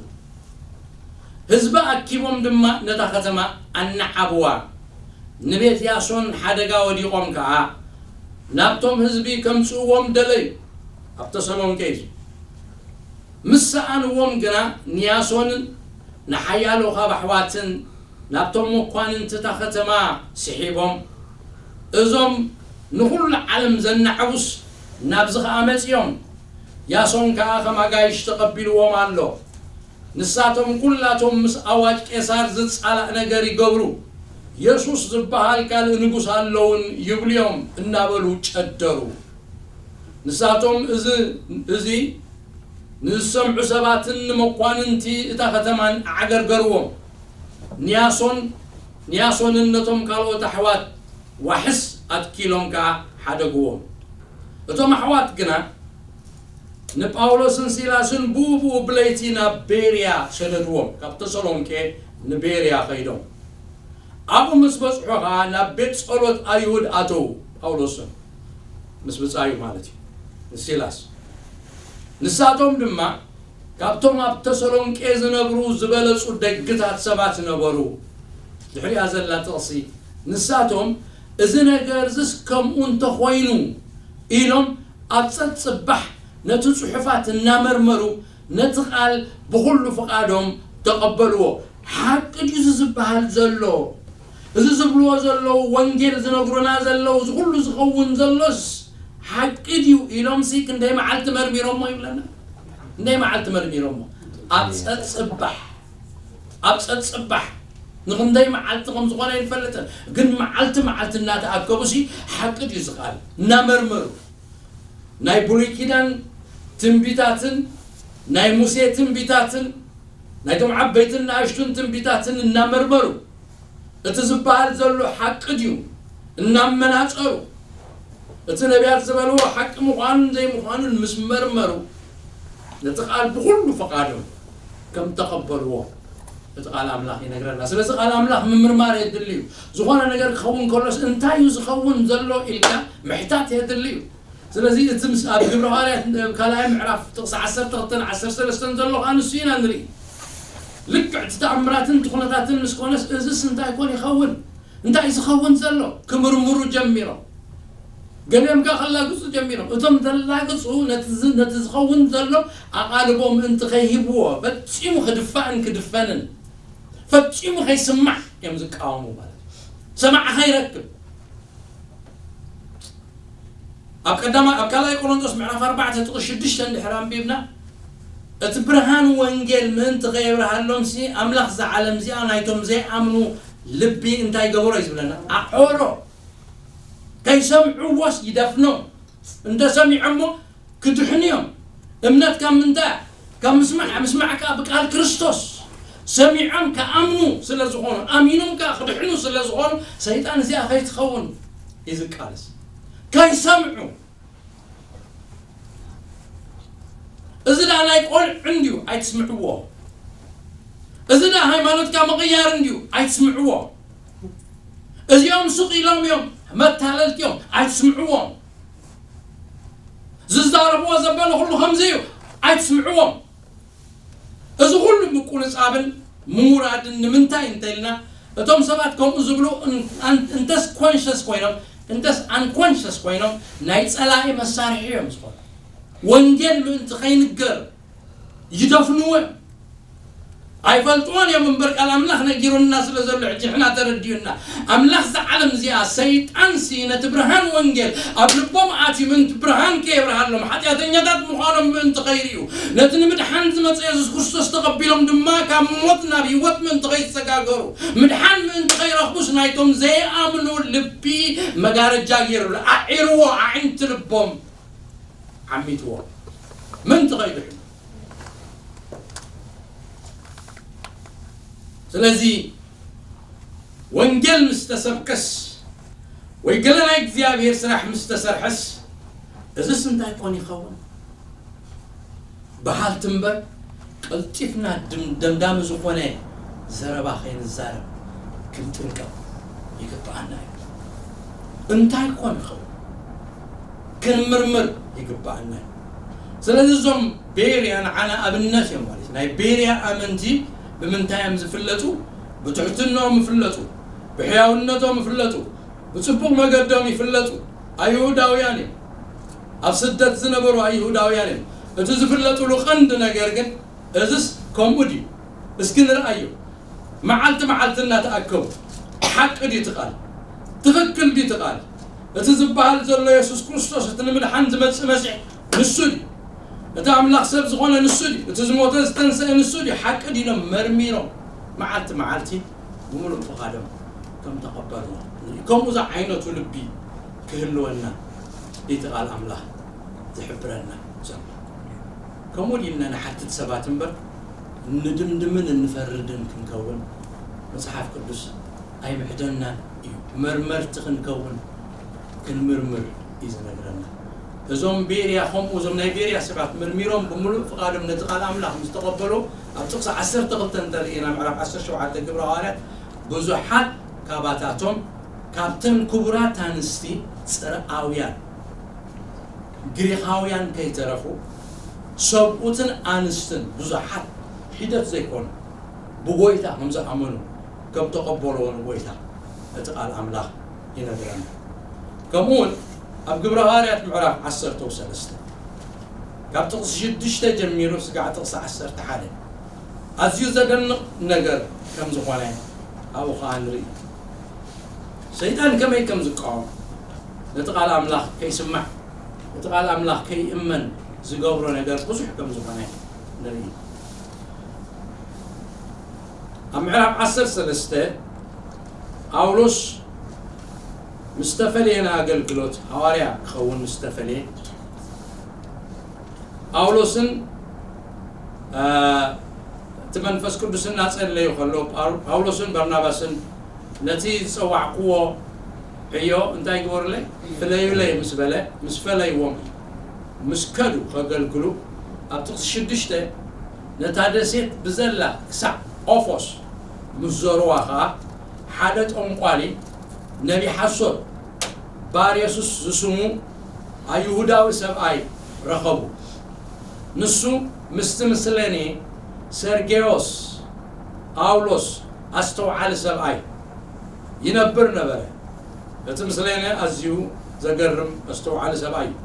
ህዝቢ ኣኪቦም ድማ ነታ ከተማ ኣነዓብዋ። ንቤት ያሶን ሓደጋ ወዲቖም ከኣ ናብቶም ህዝቢ ከምጽእዎም ደለዩ። ኣብ ተሰሎንቄ እዩ። ምስ ሰኣንዎም ግና ንያሶንን ንሓያሎ ካብ ኣሕዋትን ናብቶም መኳንንቲ እታ ከተማ ስሒቦም፣ እዞም ንኹሉ ዓለም ዘናዕቡስ ናብዚ ኸኣ መጺኦም። ያሶን ከኣ ከም ኣጋይሽ ተቐቢልዎም ኣሎ። ንሳቶም ኩላቶም ምስ ኣዋጅ ቄሳር ዝጻላእ ነገር ይገብሩ። የሱስ ዝበሃል ካልእ ንጉስ ኣለውን ይብሉ እዮም እናበሉ ጨደሩ። ንሳቶም እዚ፣ እዚ ንዝሰምዑ ሰባትን ንመኳንንቲ እታ ከተማን ኣዕገርገርዎም። ንያሶን፣ ንያሶንን ነቶም ካልኦት ኣሕዋት ዋሕስ ኣትኪሎም ከኣ ሓደግዎም። እቶም ኣሕዋት ግና ንጳውሎስን ሲላስን ብኡ ብኡ ብለይቲ ናብ ቤርያ ሰደድዎም። ካብ ተሰሎንቄ ንቤርያ ኸይዶም ኣብኡ ምስ በጽሑ ኸኣ ናብ ቤት ጸሎት ኣይሁድ ኣተዉ። ጳውሎስን ምስ ብጻዩ ማለት እዩ፣ ንሲላስ። ንሳቶም ድማ ካብቶም ኣብ ተሰሎንቄ ዝነብሩ ዝበለጹ ደግታት ሰባት ነበሩ። ድሕሪኣ ዘላ ጥቕሲ፣ ንሳቶም፣ "እዚ ነገር እዝስ ከምኡ እንተኾይኑ" ኢሎም ኣብ ጸጽባሕ ነቲ ጽሑፋት እናመርመሩ ነቲ ቃል ብኹሉ ፍቓዶም ተቐበልዎ። ሓቂ ድዩ እዚ ዝበሃል ዘሎ? እዚ ዝብልዎ ዘለዉ፣ ወንጌል ዝነግሩና ዘለዉ፣ እዚ ኩሉ ዝኸውን ዘሎስ ሓቂ ድዩ ኢሎምሲ ክንደይ መዓልቲ መርሚሮሞ ይብለና? ክንደይ መዓልቲ መርሚሮሞ? ኣብ ጸጽባሕ፣ ኣብ ጸጽባሕ ንኽንደይ መዓልቲ ከም ዝኾነ ኣይንፈልጥን፣ ግን መዓልቲ መዓልቲ እናተኣከቡሲ ሓቂ ድዩ እዚ ቃል እናመርመሩ፣ ናይ ብሉይ ኪዳን ትንቢታትን ናይ ሙሴ ትንቢታትን ናይቶም ዓበይትን ንኣሽቱን ትንቢታትን እናመርመሩ፣ እቲ ዝበሃል ዘሎ ሓቂ ድዩ እናመናጸሩ፣ እቲ ነቢያት ዝበልዎ ሓቂ ምዃኑን ዘይምዃኑን ምስ መርመሩ፣ ነቲ ቃል ብኹሉ ፍቓዶም ከም ተቐበልዎ እቲ ቃል ኣምላኽ ይነግረና። ስለዚ ቃል ኣምላኽ ምምርማር የድሊ እዩ። ዝኾነ ነገር ክኸውን ከሎስ እንታይ እዩ ዝኸውን ዘሎ ኢልካ ምሕታት የድሊ እዩ። ስለዚ እቲ ምስ ኣብ ግብረ ሃዋርያት ካልኣይ ምዕራፍ ጥቕሲ ዓሰርተ ክልተን ዓሰርተ ሰለስተን ዘሎ ከኣ ንሱ ኢና ንርኢ። ልክዕ እቲ ተኣምራትን እቲ ኩነታትን ምስ ኮነስ እዝስ እንታይ ኮን ይኸውን? እንታይ እዩ ዝኸውን ዘሎ? ክምርምሩ ጀሚሮም። ገሊኦም ከኣ ከላግጹ ጀሚሮም። እቶም ዘላግጹ ነቲ ዝ-፣ ነቲ ዝኸውን ዘሎ ኣቓልቦ ምእንቲ ከይህብዎ ፈጺሙ ክድፋእን ክድፈንን ፈጺሙ ከይስማዕ እዮም ዝቃወሙ ማለት እዩ። ሰማዒ ከይረክብ። ኣብ ቀዳማ-፣ ኣብ ካልኣይ ቆሮንቶስ ምዕራፍ ኣርባዕተ ጥቕሲ ሽዱሽተ እንድሕር ኣንቢብና፣ እቲ ብርሃን ወንጌል ምእንቲ ከየብርሃሎምሲ ኣምላኽ እዛ ዓለም እዚኣ ናይቶም ዘይኣምኑ ልቢ እንታይ ገበሮ እዩ ዝብለና? ኣዕወሮ። ከይሰምዕዎስ ይደፍኖም። እንተ ሰሚዖሞ ክድሕኑ እዮም። እምነት ካብ ምንታይ? ካብ ምስማዕ፣ ምስማዕ ከኣ ብቃል ክርስቶስ። ሰሚዖም ክኣምኑ ስለ ዝኾኑ፣ ኣሚኖም ከኣ ክድሕኑ ስለ ዝኾኑ፣ ሰይጣን እዚኣ ከይትኸውን እዩ ዝቃለስ። ከይሰምዑ። እዚ ደኣ ናይ ቆልዑ እንድዩ፣ ኣይትስምዕዎ። እዚ ደኣ ሃይማኖትካ ምቕያር እንድዩ፣ ኣይትስምዕዎ። እዚኦም ሱቕ ኢሎም እዮም፣ መታለልቲ እዮም፣ ኣይትስምዕዎም። ዝዛረብዎ ዘበለ ኩሉ ከምዚ እዩ፣ ኣይትስምዕዎም። እዚ ኩሉ ምቁንጻብን ምውራድን ንምንታይ እንተኢልና፣ እቶም ሰባት ከምኡ ዝብሉ እን-፣ ኣን-፣ እንተስ ኮንሸስ ኮይኖም፣ እንተስ ኣንኮንሸስ ኮይኖም፣ ናይ ጸላኢ መሳርሒ እዮም ዝኾኑ። ወንጌል ምእንቲ ከይንገር ይደፍንዎ እዮም። ኣይፈልጥዎን እዮም እምበር፣ ቃል ኣምላኽ ነጊሩና ስለ ዘሎ ሕጂ ንሕና ተረዲኡና። ኣምላኽ እዛ ዓለም እዚኣ፣ ሰይጣንሲ ነቲ ብርሃን ወንጌል ኣብ ልቦም ኣትዩ ምእንቲ ብርሃን ከየብርሃሎም፣ ሓጢኣተኛታት ምዃኖም ምእንቲ ከይርእዩ፣ ነቲ ንምድሓን ዝመጸ የሱስ ክርስቶስ ተቐቢሎም ድማ ካብ ሞት ናብ ህይወት ምእንቲ ከይሰጋገሩ፣ ምድሓን ምእንቲ ከይረኽቡስ ናይቶም ዘይኣምኑ ልቢ መጋረጃ ገይሩሉ፣ ኣዒርዎ፣ ኣዒንቲ ልቦም ዓሚትዎ ምእንቲ ከይድሕኑ። ስለዚ ወንጌል ምስ ተሰብከስ ወይ ገለ ናይ እግዚኣብሔር ስራሕ ምስ ተሰርሐስ እዝስ እንታይ ኮን ይኸውን? በሃልቲ እምበር ቀልጢፍና ድም-፣ ደምዳሚ ዝኾነ ዘረባ ከይንዛረብ ክንጥንቀቕ ይግብኣና እዩ። እንታይ ኮን ይኸውን? ክንምርምር ይግባኣና። ስለዚ እዞም ቤርያ ንዓና ኣብነት እዮም ማለት እዩ። ናይ ቤርያ ኣመንቲ ብምንታይ እዮም ዝፍለጡ? ብትሕትናኦም ይፍለጡ፣ ብሕያውነቶም ይፍለጡ፣ ብጽቡቕ መገዶም ይፍለጡ። ኣይሁዳውያን እዮም፣ ኣብ ስደት ዝነበሩ ኣይሁዳውያን እዮም። እቲ ዝፍለጡሉ ቀንዲ ነገር ግን እዝስ ከምኡ ድዩ? እስኪ ንርኣዮ። መዓልቲ መዓልቲ እናተኣከቡ፣ ሓቂ ድዩ እቲ ቃል? ትኽክል ድዩ እቲ ቃል? እቲ ዝበሃል ዘሎ የሱስ ክርስቶስ፣ እቲ ንምድሓን ዝመጽእ መሲሕ ንሱ ድዩ? እቲ ኣምላኽ ሰብ ዝኾነ ንሱ ድዩ? እቲ ዝሞተ ዝተንስአ ንሱ ድዩ? ሓቂ ድዩ ኢሎም መርሚሮም መዓልቲ መዓልቲ ብምሉእ ፍቓዶም ከም ተቐበልዎ ንርኢ። ከምኡ ዝዓይነቱ ልቢ ክህልወና እቲ ቃል ኣምላኽ ዝሕብረና ዘሎ። ከምኡ ኢልና ንሓትት ሰባት እምበር፣ ንድምድምን እንፈርድን ክንከውን መጽሓፍ ቅዱስ ኣይምሕደናን እዩ። መርመርቲ ክንከውን፣ ክንምርምር እዩ ዝነግረና። እዞም ቤርያ ከምኡ፣ እዞም ናይ ቤርያ ሰባት መርሚሮም ብምሉእ ፍቓዶም ነቲ ቃል ኣምላኽ ምስ ተቐበሉ፣ ኣብ ጥቕሲ ዓሰርተ ክልተ እንተርኢና፣ ምዕራፍ ዓሰርተ ሸውዓተ ግብረ ሃዋርያት፣ ብዙሓት ካባታቶም ካብተን ክቡራት ኣንስቲ ጽርኣውያን ግሪኻውያን ከይተረፉ፣ ሰብኡትን ኣንስትን ብዙሓት፣ ሒደት ዘይኮኑ፣ ብጎይታ ከም ዝኣመኑ፣ ከም ተቐበልዎ ንጎይታ እቲ ቃል ኣምላኽ ይነግረና። ከምኡ እውን ኣብ ግብረ ሃዋርያት ምዕራፍ ዓሰርተ ሰለስተ፣ ካብ ጥቕሲ ሽዱሽተ ጀሚሩ ስጋዕ ጥቕሲ ዓሰርተ ሓደ፣ ኣዝዩ ዘደንቕ ነገር ከም ዝኾነ ኣብኡ ኸዓ ንርኢ። ሰይጣን ከመይ ከም ዝቃወም፣ ነቲ ቃል ኣምላኽ ከይስማዕ፣ ነቲ ቃል ኣምላኽ ከይእመን ዝገብሮ ነገር ብዙሕ ከም ዝኾነ ንርኢ። ኣብ ምዕራፍ ዓሰርተ ሰለስተ፣ ጳውሎስ ምስ ተፈለየ፣ ንኣገልግሎት ሃዋርያ ክኸውን ምስ ተፈለየ፣ ጳውሎስን፣ እ፣ እቲ መንፈስ ቅዱስ እናጸለዩ ከሎ፣ ጳው-፣ ጳውሎስን በርናባስን ነቲ ዝጸዋዕክዎ ዕዮ እንታይ ግበሩለይ? ፍለዩለይ ምስ በለ፣ ምስ ፈለይዎም፣ ምስ ከዱ ከገልግሉ፣ ኣብ ጥቕሲ ሽዱሽተ፣ ነታ ደሴት ብዘላ ክሳዕ ኦፎስ ምስ ዞርዋ ኸኣ፣ ሓደ ጠንቋሊ፣ ነቢ ሓሶት፣ ባር የሱስ ዝስሙ ኣይሁዳዊ ሰብኣይ ረኸቡ። ንሱ ምስቲ ምስሌኔ ሰርጌዮስ ጳውሎስ ኣስተውዓሊ ሰብኣይ ይነብር ነበረ። እቲ ምስሌኔ ኣዝዩ ዘገርም ኣስተውዓሊ ሰብኣይ እዩ።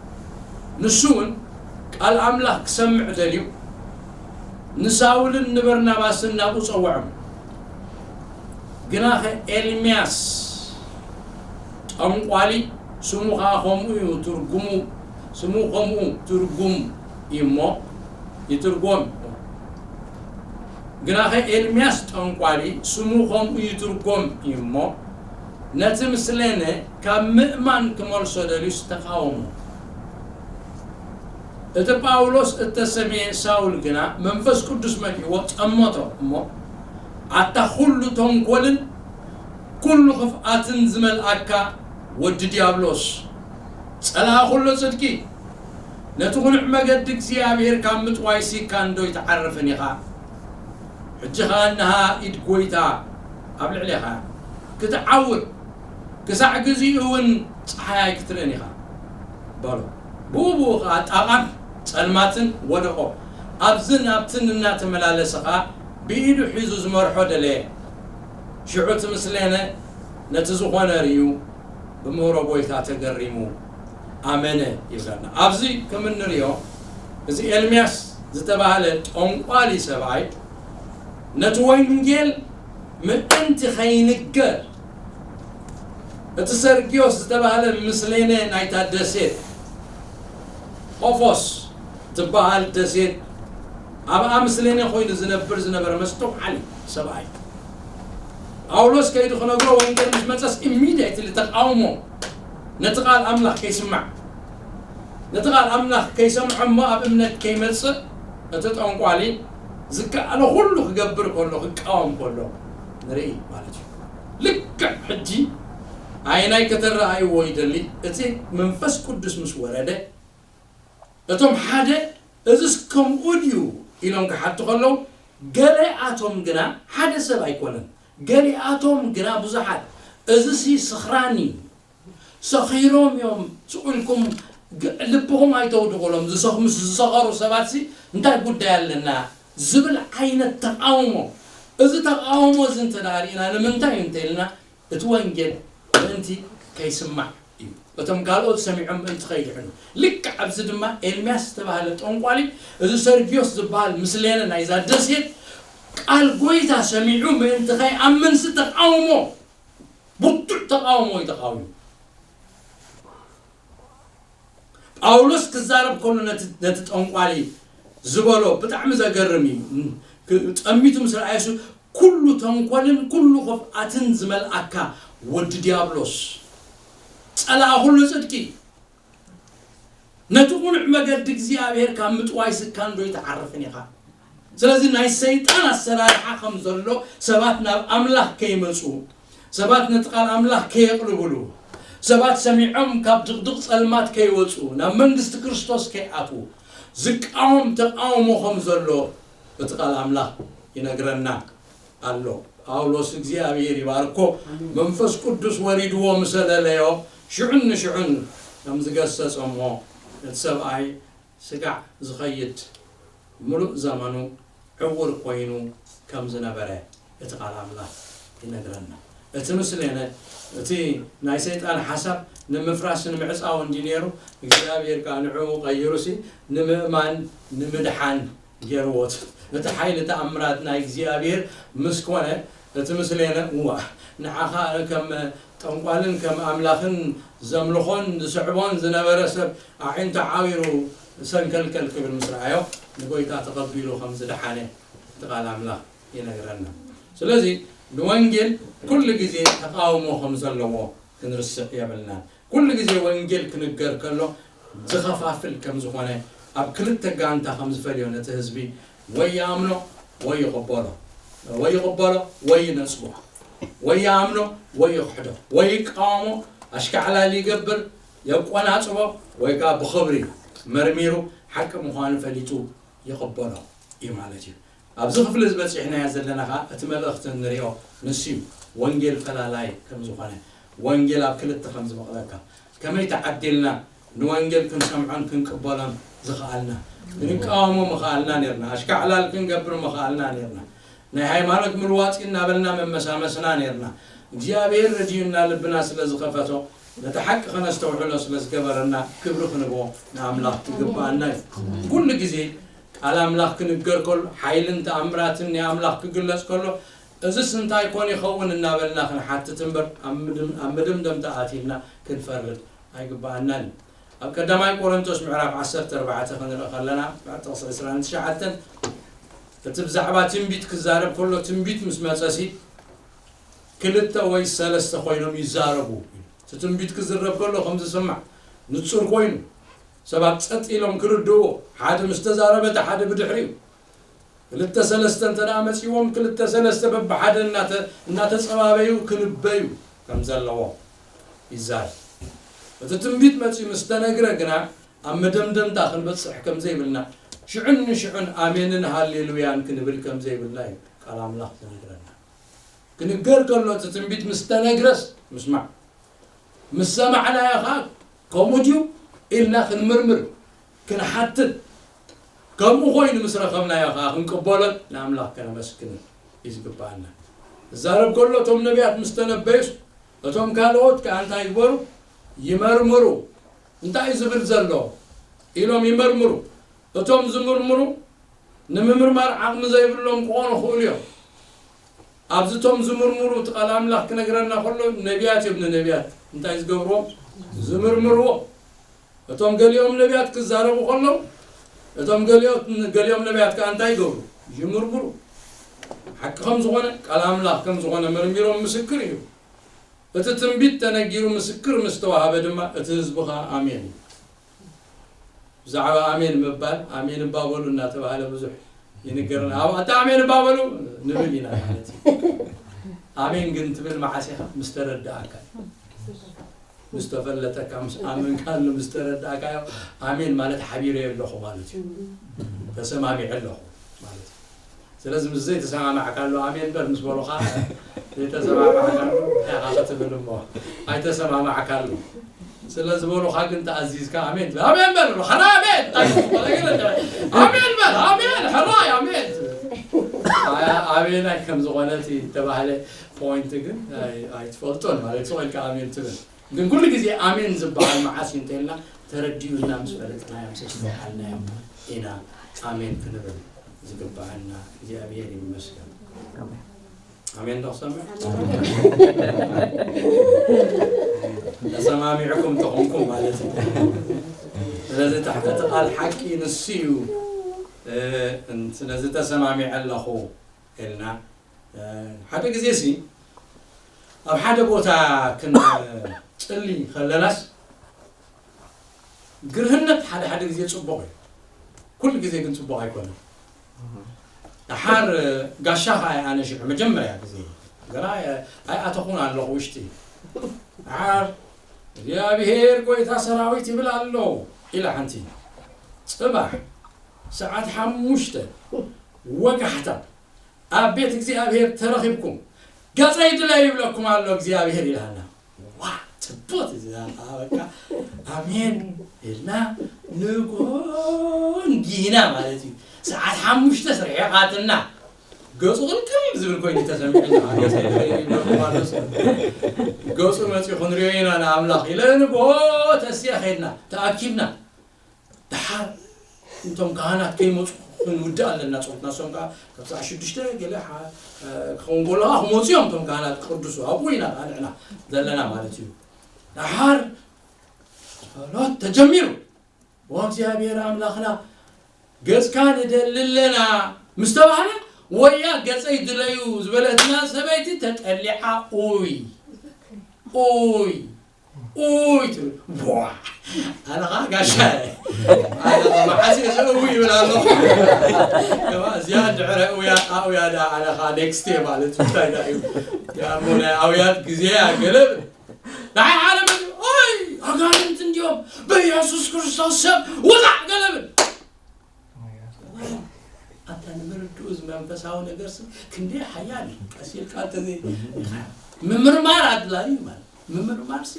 ንሱ እውን ቃል ኣምላኽ ክሰምዕ ደልዩ ንሳውልን ንበርናባስን ናብኡ ጸውዖም። ግናኸ ኤልምያስ ጠንቋሊ፣ ስሙ ኸዓ ከምኡ እዩ ትርጉሙ፣ ስሙ ከምኡ ትርጉም እዩ እሞ፣ ይትርጎም። ግናኸ ኤልምያስ ጠንቋሊ፣ ስሙ ከምኡ ይትርጎም እዩ እሞ፣ ነቲ ምስሌነ ካብ ምእማን ክመልሶ ደልዩስ ተቃወሞ። እቲ ጳውሎስ እተሰምየ ሳውል ግና መንፈስ ቅዱስ መሊእዎ ጠመቶ እሞ፣ ኣታ ኩሉ ተንኮልን ኩሉ ክፍኣትን ዝመልኣካ ወዲ ዲያብሎስ፣ ጸላኢ ኩሉ ጽድቂ፣ ነቲ ቕኑዕ መገዲ እግዚኣብሔር ካብ ምጥዋይሲ ካንዶ ይትዓርፍን ኢኻ። ሕጂ ኸኣ እንሃ ኢድ ጐይታ ኣብ ልዕሌኻ ክትዓውር፣ ክሳዕ ግዚኡ እውን ጸሓይ ኣይክትርእን ኢኻ በሎ። ብኡ ብኡ ኸኣ ጣቓን ጸልማትን ወደቖ። ኣብዝን ኣብትን እናተመላለሰ ኸኣ ብኢዱ ሒዙ ዝመርሖ ደለየ። ሽዑ እቲ ምስሌነ ነቲ ዝኾነ ርእዩ ብምህሮ ጐይታ ተገሪሙ ኣመነ ይብለና። ኣብዚ ከም እንርእዮ፣ እዚ ኤልምያስ ዝተባህለ ጠንቋሊ ሰብኣይ ነቲ ወንጌል ምእንቲ ኸይንገር፣ እቲ ሰርግዮስ ዝተባህለ ምስሌነ ናይታ ደሴት ኦፎስ ትበሃል ደሴት፣ ኣብኣ ምስሌነ ኮይኑ ዝነብር ዝነበረ መስተውዓሊ ሰብኣይ፣ ጳውሎስ ከይዱ ክነግሮ ወንጌል ምስ መጸስ፣ ኢሚድየትሊ ተቃውሞ፣ ነቲ ቃል ኣምላኽ ከይስማዕ፣ ነቲ ቃል ኣምላኽ ከይሰምዖ እሞ ኣብ እምነት ከይመጽእ፣ እቲ ጠንቋሊ ዝከኣሎ ኩሉ ክገብር ከሎ፣ ክቃወም ከሎ ንርኢ ማለት እዩ። ልክዕ ሕጂ ኣየናይ ከተረኣይዎ ይደሊ? እቲ መንፈስ ቅዱስ ምስ ወረደ፣ እቶም ሓደ፣ "እዝስ ከምኡ ድዩ?" ኢሎም ክሓቱ ከለዉ፣ ገለኣቶም ግና፣ ሓደ ሰብ ኣይኮነን፣ ገሊኣቶም ግና ብዙሓት፣ "እዝሲ ስኽራን እዩ፣ ሰኺሮም እዮም፣ ስቕ ኢልኩም ግ- ልብኹም ኣይተውድቑሎም። ዝሰኽ ምስ ዝሰኸሩ ሰባት ሲ እንታይ ጉዳይ ኣለና ዝብል ዓይነት ተቃውሞ። እዚ ተቃውሞ እዚ እንተ ደኣ ርኢና ንምንታይ እዩ እንተኢልና እቲ ወንጌል ምእንቲ ከይስማዕ እዩ። እቶም ካልኦት ሰሚዖም ምእንቲ ከይድሕኑ። ልክዕ ኣብዚ ድማ ኤልምያስ ዝተባህለ ጠንቋሊ እዚ ሰርግዮስ ዝበሃል ምስሌነ ናይዛ ደሴት ቃል ጎይታ ሰሚዑ ምእንቲ ከይኣምንሲ ተቃውሞ ብርቱዕ ተቃውሞ እዩ ተቃዊሙ። ጳውሎስ ክዛረብ ከሎ ነቲ ነቲ ጠንቋሊ ዝበሎ ብጣዕሚ ዘገርም እዩ። ክ- ጠሚቱ ምስ ረኣየሱ ኩሉ ተንኮልን ኩሉ ክፍኣትን ዝመልኣካ ወዲ ዲያብሎስ ጸላኣ ኩሉ ጽድቂ ነቲ ቁኑዕ መገዲ እግዚኣብሔር ካብ ምጥዋይ ስካን ዶ ይትዓርፍን ኢኻ? ስለዚ ናይ ሰይጣን ኣሰራርሓ ከም ዘሎ ሰባት ናብ ኣምላኽ ከይመፁ ሰባት ነቲ ቃል ኣምላኽ ከየቕልብሉ ሰባት ሰሚዖም ካብ ድቕድቕ ጸልማት ከይወፁ ናብ መንግስቲ ክርስቶስ ከይኣትዉ ዝቃወም ተቃውሞ ከም ዘሎ እቲ ቃል ኣምላኽ ይነግረና ኣሎ። ጳውሎስ እግዚኣብሔር ይባርኮ መንፈስ ቅዱስ ወሪድዎ ምሰለለዮ ሽዑን ንሽዑን ከም ዝገሰጸሞ እቲ ሰብኣይ ስጋዕ ዝኸይድ ምሉእ ዘመኑ ዕውር ኮይኑ ከም ዝነበረ እቲ ቃል ኣምላኽ ይነግረና። እቲ ምስሌነ እቲ ናይ ሰይጣን ሓሳብ ንምፍራስ ንምዕፃው እንዲ ነይሩ እግዚኣብሔር ከዓ ንዕኡ ቀይሩ ሲ ንምእማን ንምድሓን ገይርዎ እቲ ሓይሊ ተኣምራት ናይ እግዚኣብሔር ምስ ኮነ እቲ ምስሌነ እዋ ንዓኻ ከም ጠንቋልን ከም ኣምላኽን ዘምልኾን ዝስዕቦን ዝነበረ ሰብ ኣዒንቱ ዓዊሩ ሰንከልከል ክብል ምስ ረኣዮ ንጎይታ ተቐቢሉ ከም ዝደሓነ እቲ ቃል ኣምላኽ ይነግረና። ስለዚ ንወንጌል ኩሉ ግዜ ተቃውሞ ከም ዘለዎ ክንርስዕ የብልናን። ኩሉ ግዜ ወንጌል ክንገር ከሎ ዝኸፋፍል ከም ዝኾነ ኣብ ክልተ ጋንታ ከም ዝፈልዮ ነቲ ህዝቢ ወይ ይኣምኖ ወይ ይቕበሎ ወይ ይቕበሎ ወይ ይነጽጎ ወይ ይኣምኖ ወይ ይኽሕዶ ወይ ይቃወሞ ኣሽካዕላል ይገብር የቆናጽቦ ወይ ከዓ ብኽብሪ መርሚሩ ሓቂ ምዃኑ ፈሊጡ ይቕበሎ እዩ ማለት እዩ። ኣብዚ ክፍሊ ዝበፂሕናዮ ዘለና ከዓ እቲ መልእኽቲ እንሪኦ ንሱ እዩ። ወንጌል ፈላላይ ከም ዝኾነ ወንጌል ኣብ ክልተ ከም ዝበቕለካ ከመይ ተዓዲልና ንወንጌል ክንሰምዖን ክንቅበሎን ዝኸኣልና ክንቃወሞ ምኸኣልና ነርና ኣሽካዕላል ክንገብር ምኸኣልና ነርና ናይ ሃይማኖት ምልዋፂ እናበልና መመሳመስና ነርና እግዚኣብሔር ረድዩና ልብና ስለ ዝኸፈቶ ነቲ ሓቂ ከነስተውዕሎ ስለ ዝገበረና ክብሪ ክንቦ ንኣምላኽ ይግብኣና እዩ ኩሉ ግዜ ቃል ኣምላኽ ክንገር ከሎ ሓይልን ተኣምራትን ናይ ኣምላኽ ክግለጽ ከሎ እዝስ እንታይ ኮን ይኸውን እናበልና ክንሓትት እምበር ኣብ ምድምደምታ ኣቲልና ክንፈርድ ኣይግብኣናን እዩ። ኣብ ቀዳማይ ቆሮንቶስ ምዕራፍ ዓሰርተ ኣርባዕተ ክንርኢ ከለና ጥቕሲ ዕስራን ትሽዓተን እቲ ብዛዕባ ትንቢት ክዛረብ ከሎ ትንቢት ምስ መጸሲ ክልተ ወይ ሰለስተ ኮይኖም ይዛረቡ። እቲ ትንቢት ክዝረብ ከሎ ከም ዝስማዕ ንጹር ኮይኑ ሰባት ጸጥ ኢሎም ክርድእዎ ሓደ ምስ ተዛረበ እቲ ሓደ ብድሕሪኡ ክልተ ሰለስተ እንተ ደኣ መጺዎም ክልተ ሰለስተ በብሓደ እናተ- እናተጸባበዩ ክንበዩ ከም ዘለዎ ይዛረብ። እቲ ትንቢት መጺኡ ምስ ተነግረ ግና ኣብ መደምደምታ ክንበጽሕ ከም ዘይብልና ሽዑን ንሽዑን ኣሜንን ሃሌሉያን ክንብል ከም ዘይብልና እዩ ቃል ኣምላኽ ዝነግረና። ክንገር ከሎ እቲ ትንቢት ምስ ተነግረስ ምስማዕ ምስ ሰማዕናዮ ኸዓ ከምኡ ድዩ ኢልና ክንምርምር ክንሓትት ከምኡ ኮይኑ ምስ ረኸብናዮ ኸዓ ክንቅበሎን ንኣምላኽ ከነመስግንን እዩ ዝግብኣና። እዛረብ ከሎ እቶም ነቢያት ምስ ተነበዩስ እቶም ካልኦት ከዓ እንታይ ይግበሩ? ይመርምሩ። እንታይ እዩ ዝብል ዘሎ ኢሎም ይመርምሩ። እቶም ዝምርምሩ ንምምርማር ዓቕሚ ዘይብሎም ክኾኑ ይኽእሉ እዮም። ኣብዚ እቶም ዝምርምሩ እቲ ቃል ኣምላኽ ክነግረና ከሎ ነቢያት እዮም ንነቢያት እንታይ ዝገብርዎም ዝምርምርዎ። እቶም ገሊኦም ነቢያት ክዛረቡ ከለዉ እቶም ገሊኦም ነቢያት ከዓ እንታይ ይገብሩ? ይምርምሩ። ሓቂ ከም ዝኾነ ቃል ኣምላኽ ከም ዝኾነ መርሚሮም ምስክር እዩ። እቲ ትንቢት ተነጊሩ ምስክር ምስ ተዋሃበ ድማ እቲ ህዝቢ ከዓ ኣሜን እዩ። ብዛዕባ ኣሜን ምባል ኣሜን እባ በሉ እናተባህለ ብዙሕ ይንገርና። ኣብ ኣታ ኣሜን እባ በሉ ንብል ኢና ማለት እዩ። ኣሜን ግን ትብል መዓስ ኢኻ? ምስ ተረዳእካ እዩ። ምስ ተፈለጠካ ምስ ኣመንካሉ ምስ ተረዳእካዮ ኣሜን ማለት ሓቢረ ኣለኹ ማለት እዩ። ተሰማሚዐ ኣለኹ ማለት እዩ። ስለዚ ምስ ዘይተሰማማዕካሉ ኣሜን በል ምስ በሉኻ ዘይተሰማማዕካሉ እንታይ ኢኻ ክትብል እሞ ኣይተሰማማዕካሉ ስለ ዝበሉኻ ግን ተኣዚዝካ ኣሜን ትብል። ኣሜን በል፣ ሕራይ ኣሜን። እንታይ እዩ ዝበለ ግን እንደ-፣ ኣሜን በል፣ ኣሜን፣ ሕራይ ኣሜን ትብል። ኣያ-፣ ኣበየናይ ከም ዝኾነ እቲ ዝተባህለ ፖይንት ግን ኣይ-፣ ኣይትፈልጦን ማለት ስቕ ኢልካ ኣሜን ትብል። ግን ኩሉ ግዜ ኣሜን ዝበሃል መዓስ እዩ እንተኢልና ተረዲኡና ምስ ፈለጥናዮም፣ ምስ ኣስተውዓልናዮም ኢና ኣሜን ክንብል ዝግብኣና። እግዚኣብሔር ይመስገን። ኣሜን ዶ ክሰምዕ? ተሰማሚዕኩም ተኾንኩም ማለት እዩ። ስለዚ ትሕቲ እቲ ቃል ሓቂ ንሱ እዩ። እ፣ ስለዚ ተሰማሚዐ ኣለኹ ኢልና፣ እ፣ ሓደ ግዜ ሲ ኣብ ሓደ ቦታ ክንጽሊ ከለናስ ግርህነት ሓደ ሓደ ግዜ ጽቡቕ እዩ። ኩሉ ግዜ ግን ጽቡቕ ኣይኮነን። ደሓር ጋሻ ኸኣ ኣነ ሽዑ መጀመርያ ግዜ ገና ኣይ-፣ ኣይኣተኹን ኣለኹ ውሽጢ። ደሓር እግዚኣብሔር ጐይታ ሰራዊት ይብል ኣሎ ኢላ ሓንቲ። ጽባሕ ሰዓት ሓሙሽተ ወጋሕታ ኣብ ቤት እግዚኣብሔር ተረኺብኩም ገጸይ ድለዩ ይብለኩም ኣሎ እግዚኣብሔር ኢላና። ዋ፣ ጽቡቕ እዚ በቃ ኣሜን ኢልና ንጎን ጊና ማለት እዩ። ሰዓት ሓሙሽተ ስርሒቓትና ገጹ ቅልቅል ዝብል ኮይኑ ተሰሚዑ። ገጹ መጺኡ ክንሪኦ ኢና ንኣምላኽ ኢለ ንጎ ተስያ ኸድና ተኣኪብና። ደሓር እቶም ካህናት ከይመጹ ክንውድእ ኣለና ጸሎትና። እሶም ከኣ ካብ ሰዓት ሽዱሽተ ገለ ሓ-፣ ክኸውን ከሎ ከኣ ክመጹ እዮም እቶም ካህናት ክቅድሱ። ኣብኡ ኢና ከኣ ንሕና ዘለና ማለት እዩ። ደሓር ጸሎት ተጀሚሩ። "ወእግዚኣብሔር ኣምላኽና ገጽካ ንደሊ ኣለና" ምስ ተባህለ፣ "ወያ ገጸይ ድለዩ" ዝበለትና ሰበይቲ ተጠሊዓ ኡይ፣ ኡይ፣ ኡይ ትብል። ቧ! ኣነ ኸዓ ጋሻ እየ። ኣነ ኸዓ መዓስ እየ ዘእዊ ይብል ኣለኹ። ከማ እዚኣ ድሕሪ እውያ፣ ኣውያ ደኣ ኣነ ኸዓ ኔክስት እየ ማለት እዩ። እንታይ ደኣ እዩ? ያ እሞ ናይ ኣውያት ግዜ እያ ገለ ብል። ንዓይ ዓለም ኦይ ኣጋንንት እንድዮም በኢየሱስ ክርስቶስ ሰብ ውፃዕ ገለ ብል። ኣታ ንምርድኡ እዚ መንፈሳዊ ነገር ሲ ክንደይ ሓያል እዩ። ቀስ ኢልካ እንተዘይ ምምርማር ኣድላዩ እዩ ማለት ምምርማር ሲ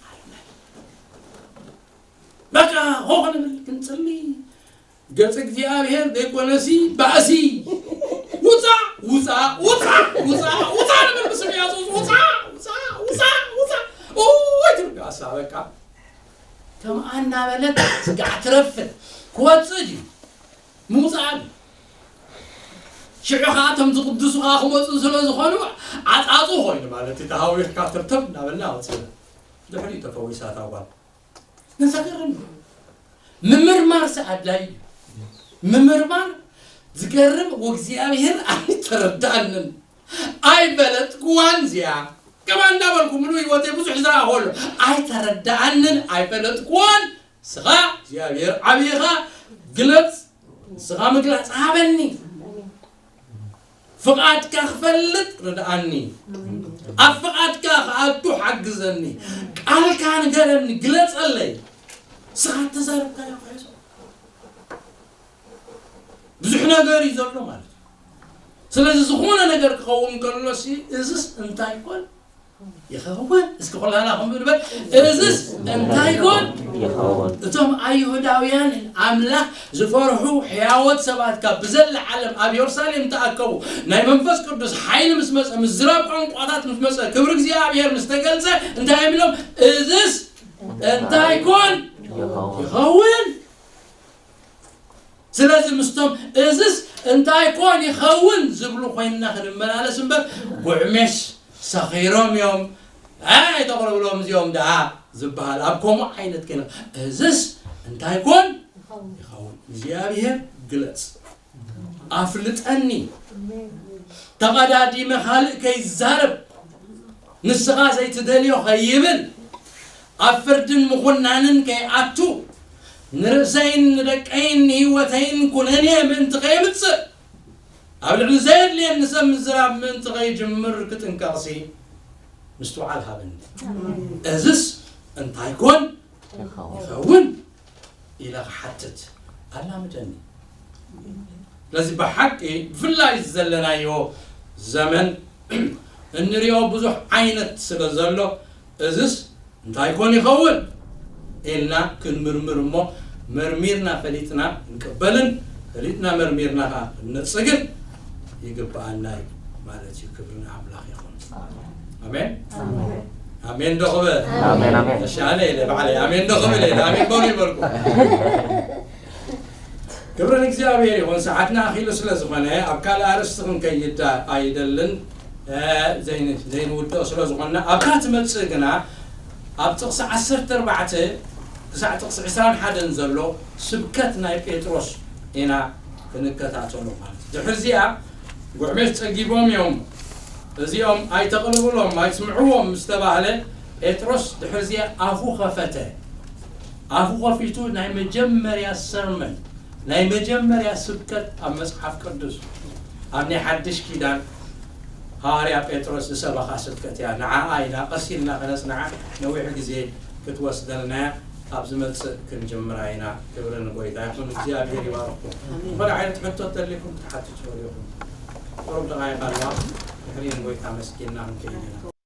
ኣድላዩ። በቃ ሆ ክንብል ክንጽሊ ገጽ እግዚኣብሔር ዘይኮነሲ ባእሲ ውፃእ ውፃእ ውፃእ ውፃእ ውፃእ ንብል ብስም የሱስ ውፃእ ውፃእ ውፃእ ውፃእ ኦይ ትብል ኣሳ በቃ ከምኣ እናበለት ስጋዕ ትረፍድ ክወፅእ ድዩ ምውፃእ ድዩ? ሽዑ ከዓ እቶም ዝቕድሱ ከዓ ክመፁ ስለ ዝኾኑ ዓፃፁ ኮይኑ ማለት እዩ። ተሃዊኽካ ትርትም እናበልና ወፅና። ድሕሪኡ ተፈዊሳ እታ ጓል። ንዘገርም እዩ። ምምርማር ሰ ኣድላይ እዩ። ምምርማር ዝገርም ወእግዚኣብሔር ኣይተረዳእንን ኣይፈለጥክዋን እዚኣ ከማ እንዳበልኩ ምሉ ህይወተይ ብዙሕ ዝረኣኾ ኣሎ ኣይተረዳእንን ኣይፈለጥክዋን ስኻ እግዚኣብሔር ዓብኻ ግለጽ ስኻ ምግላጽ ሃበኒ ፍቓድካ ክፈልጥ ርድኣኒ ኣብ ፍቓድካ ክኣቱ ሓግዘኒ ቃልካ ንገረኒ ግለጸለይ ስኻ ተዛረብካዮ ክሕዞ ብዙሕ ነገር እዩ ዘሎ ማለት እዩ ስለዚ ዝኾነ ነገር ክኸውን ከሎ ሲ እዝስ እንታይ ኮን ይኸውን እስኪ ኩላና ከም ንበል እዝስ እንታይ ኮን ይኸውን እቶም ኣይሁዳውያን ኣምላኽ ዝፈርሑ ሕያወት ሰባት ካብ ብዘለ ዓለም ኣብ የሩሳሌም ተኣከቡ ናይ መንፈስ ቅዱስ ሓይሊ ምስ መፀ ምዝራብ ቋንቋታት ምስ መፀ ክብሪ እግዚኣብሔር ምስ ተገልፀ እንታይ የሚሎም እዝስ እንታይ ኮን ይኸውን ስለዚ ምስቶም እዝስ እንታይ ኮን ይኸውን ዝብሉ ኮይንና ክንመላለስ እምበር ጉዕሜሽ ሰኺሮም እዮም ኣይ ተቕረብሎም እዚኦም ደኣ ዝበሃል ኣብ ከምኡ ዓይነት ከይነ እዝስ እንታይ ኮን ይኸውን እግዚኣብሔር ግለጽ ኣፍልጠኒ ተቐዳዲመ ካልእ ከይዛረብ ንስኻ ዘይትደልዮ ከይብል ኣብ ፍርድን ምኹናንን ከይኣቱ ንርእሰይን ንደቀይን ንህይወተይን ኩነኔ ምእንቲ ከየምጽእ ኣብ ልዕሊ ዘየድልየኒ ሰብ ምዝራብ ምእንቲ ከይጅምር ክጥንቀቕሲ ምስትውዓል ሃበኒ። እዝስ እንታይ ኮን ይኸውን ኢለ ክሓትት ኣላምደኒ። ስለዚ ብሓቂ ብፍላይ ዘለናዮ ዘመን እንሪኦ ብዙሕ ዓይነት ስለ ዘሎ እዝስ እንታይ ኮን ይኸውን ኢልና ክንምርምር እሞ፣ መርሚርና ፈሊጥና ክንቅበልን ፈሊጥና መርሚርና ኸዓ ክንነጽግን ይግብኣና እዩ ማለት እዩ። ክብሪ ንኣምላኽ ይኹን። ኣሜን። ኣሜን ዶ ክብል? ኣሜን፣ ኣሜን። እሺ፣ ኣነ ኢለ ባዕለይ ኣሜን ዶ ክብል ኢለ ኣሜን በሉ ይበልኩ። ክብሪ ንእግዚኣብሔር ይኹን። ሰዓትና ኣኺሉ ስለ ዝኾነ ኣብ ካልእ ኣርእስቲ ክንከይድ ኣይደልን። እ፣ ዘይን-፣ ዘይንውድኦ ስለ ዝኾንና ኣብታ ትመጽእ ግና ኣብ ጥቕሲ ዓሰርተ ኣርባዕተ ክሳዕ ጥቕሲ ዕስራን ሓደን ዘሎ ስብከት ናይ ጴጥሮስ ኢና ክንከታተሎ ማለት እዩ። ድሕሪ እዚኣ ጉዕሜሽ ጸጊቦም እዮም፣ እዚኦም ኣይተቕልብሎም፣ ኣይስምዕዎም ምስ ተባህለ፣ ጴጥሮስ ድሕሪ እዚኣ ኣፉ ኸፈተ። ኣፉ ኸፊቱ ናይ መጀመርያ ሰርመን፣ ናይ መጀመርያ ስብከት ኣብ መጽሓፍ ቅዱስ፣ ኣብ ናይ ሓድሽ ኪዳን ሃዋርያ ጴጥሮስ ዝሰበኻ ስብከት እያ። ንዓኣ ኢና ቀስ ኢልና ከነጽንዓ፣ ነዊሕ ግዜ ክትወስደልና እያ። ኣብ ዝመጽእ ክንጅምራ ኢና። ክብሪ ንጎይታ ይኹን። እግዚኣብሔር ይባርኩም። ዝኾነ ዓይነት ሕቶ ተልይኩም ክትሓቱ ትኽእሉ ኢኹም። ቁሩብ ደቓይቕ ኣለዋ። ድሕሪኡ ንጎይታ መስኪንና ክንከይድ ኢና።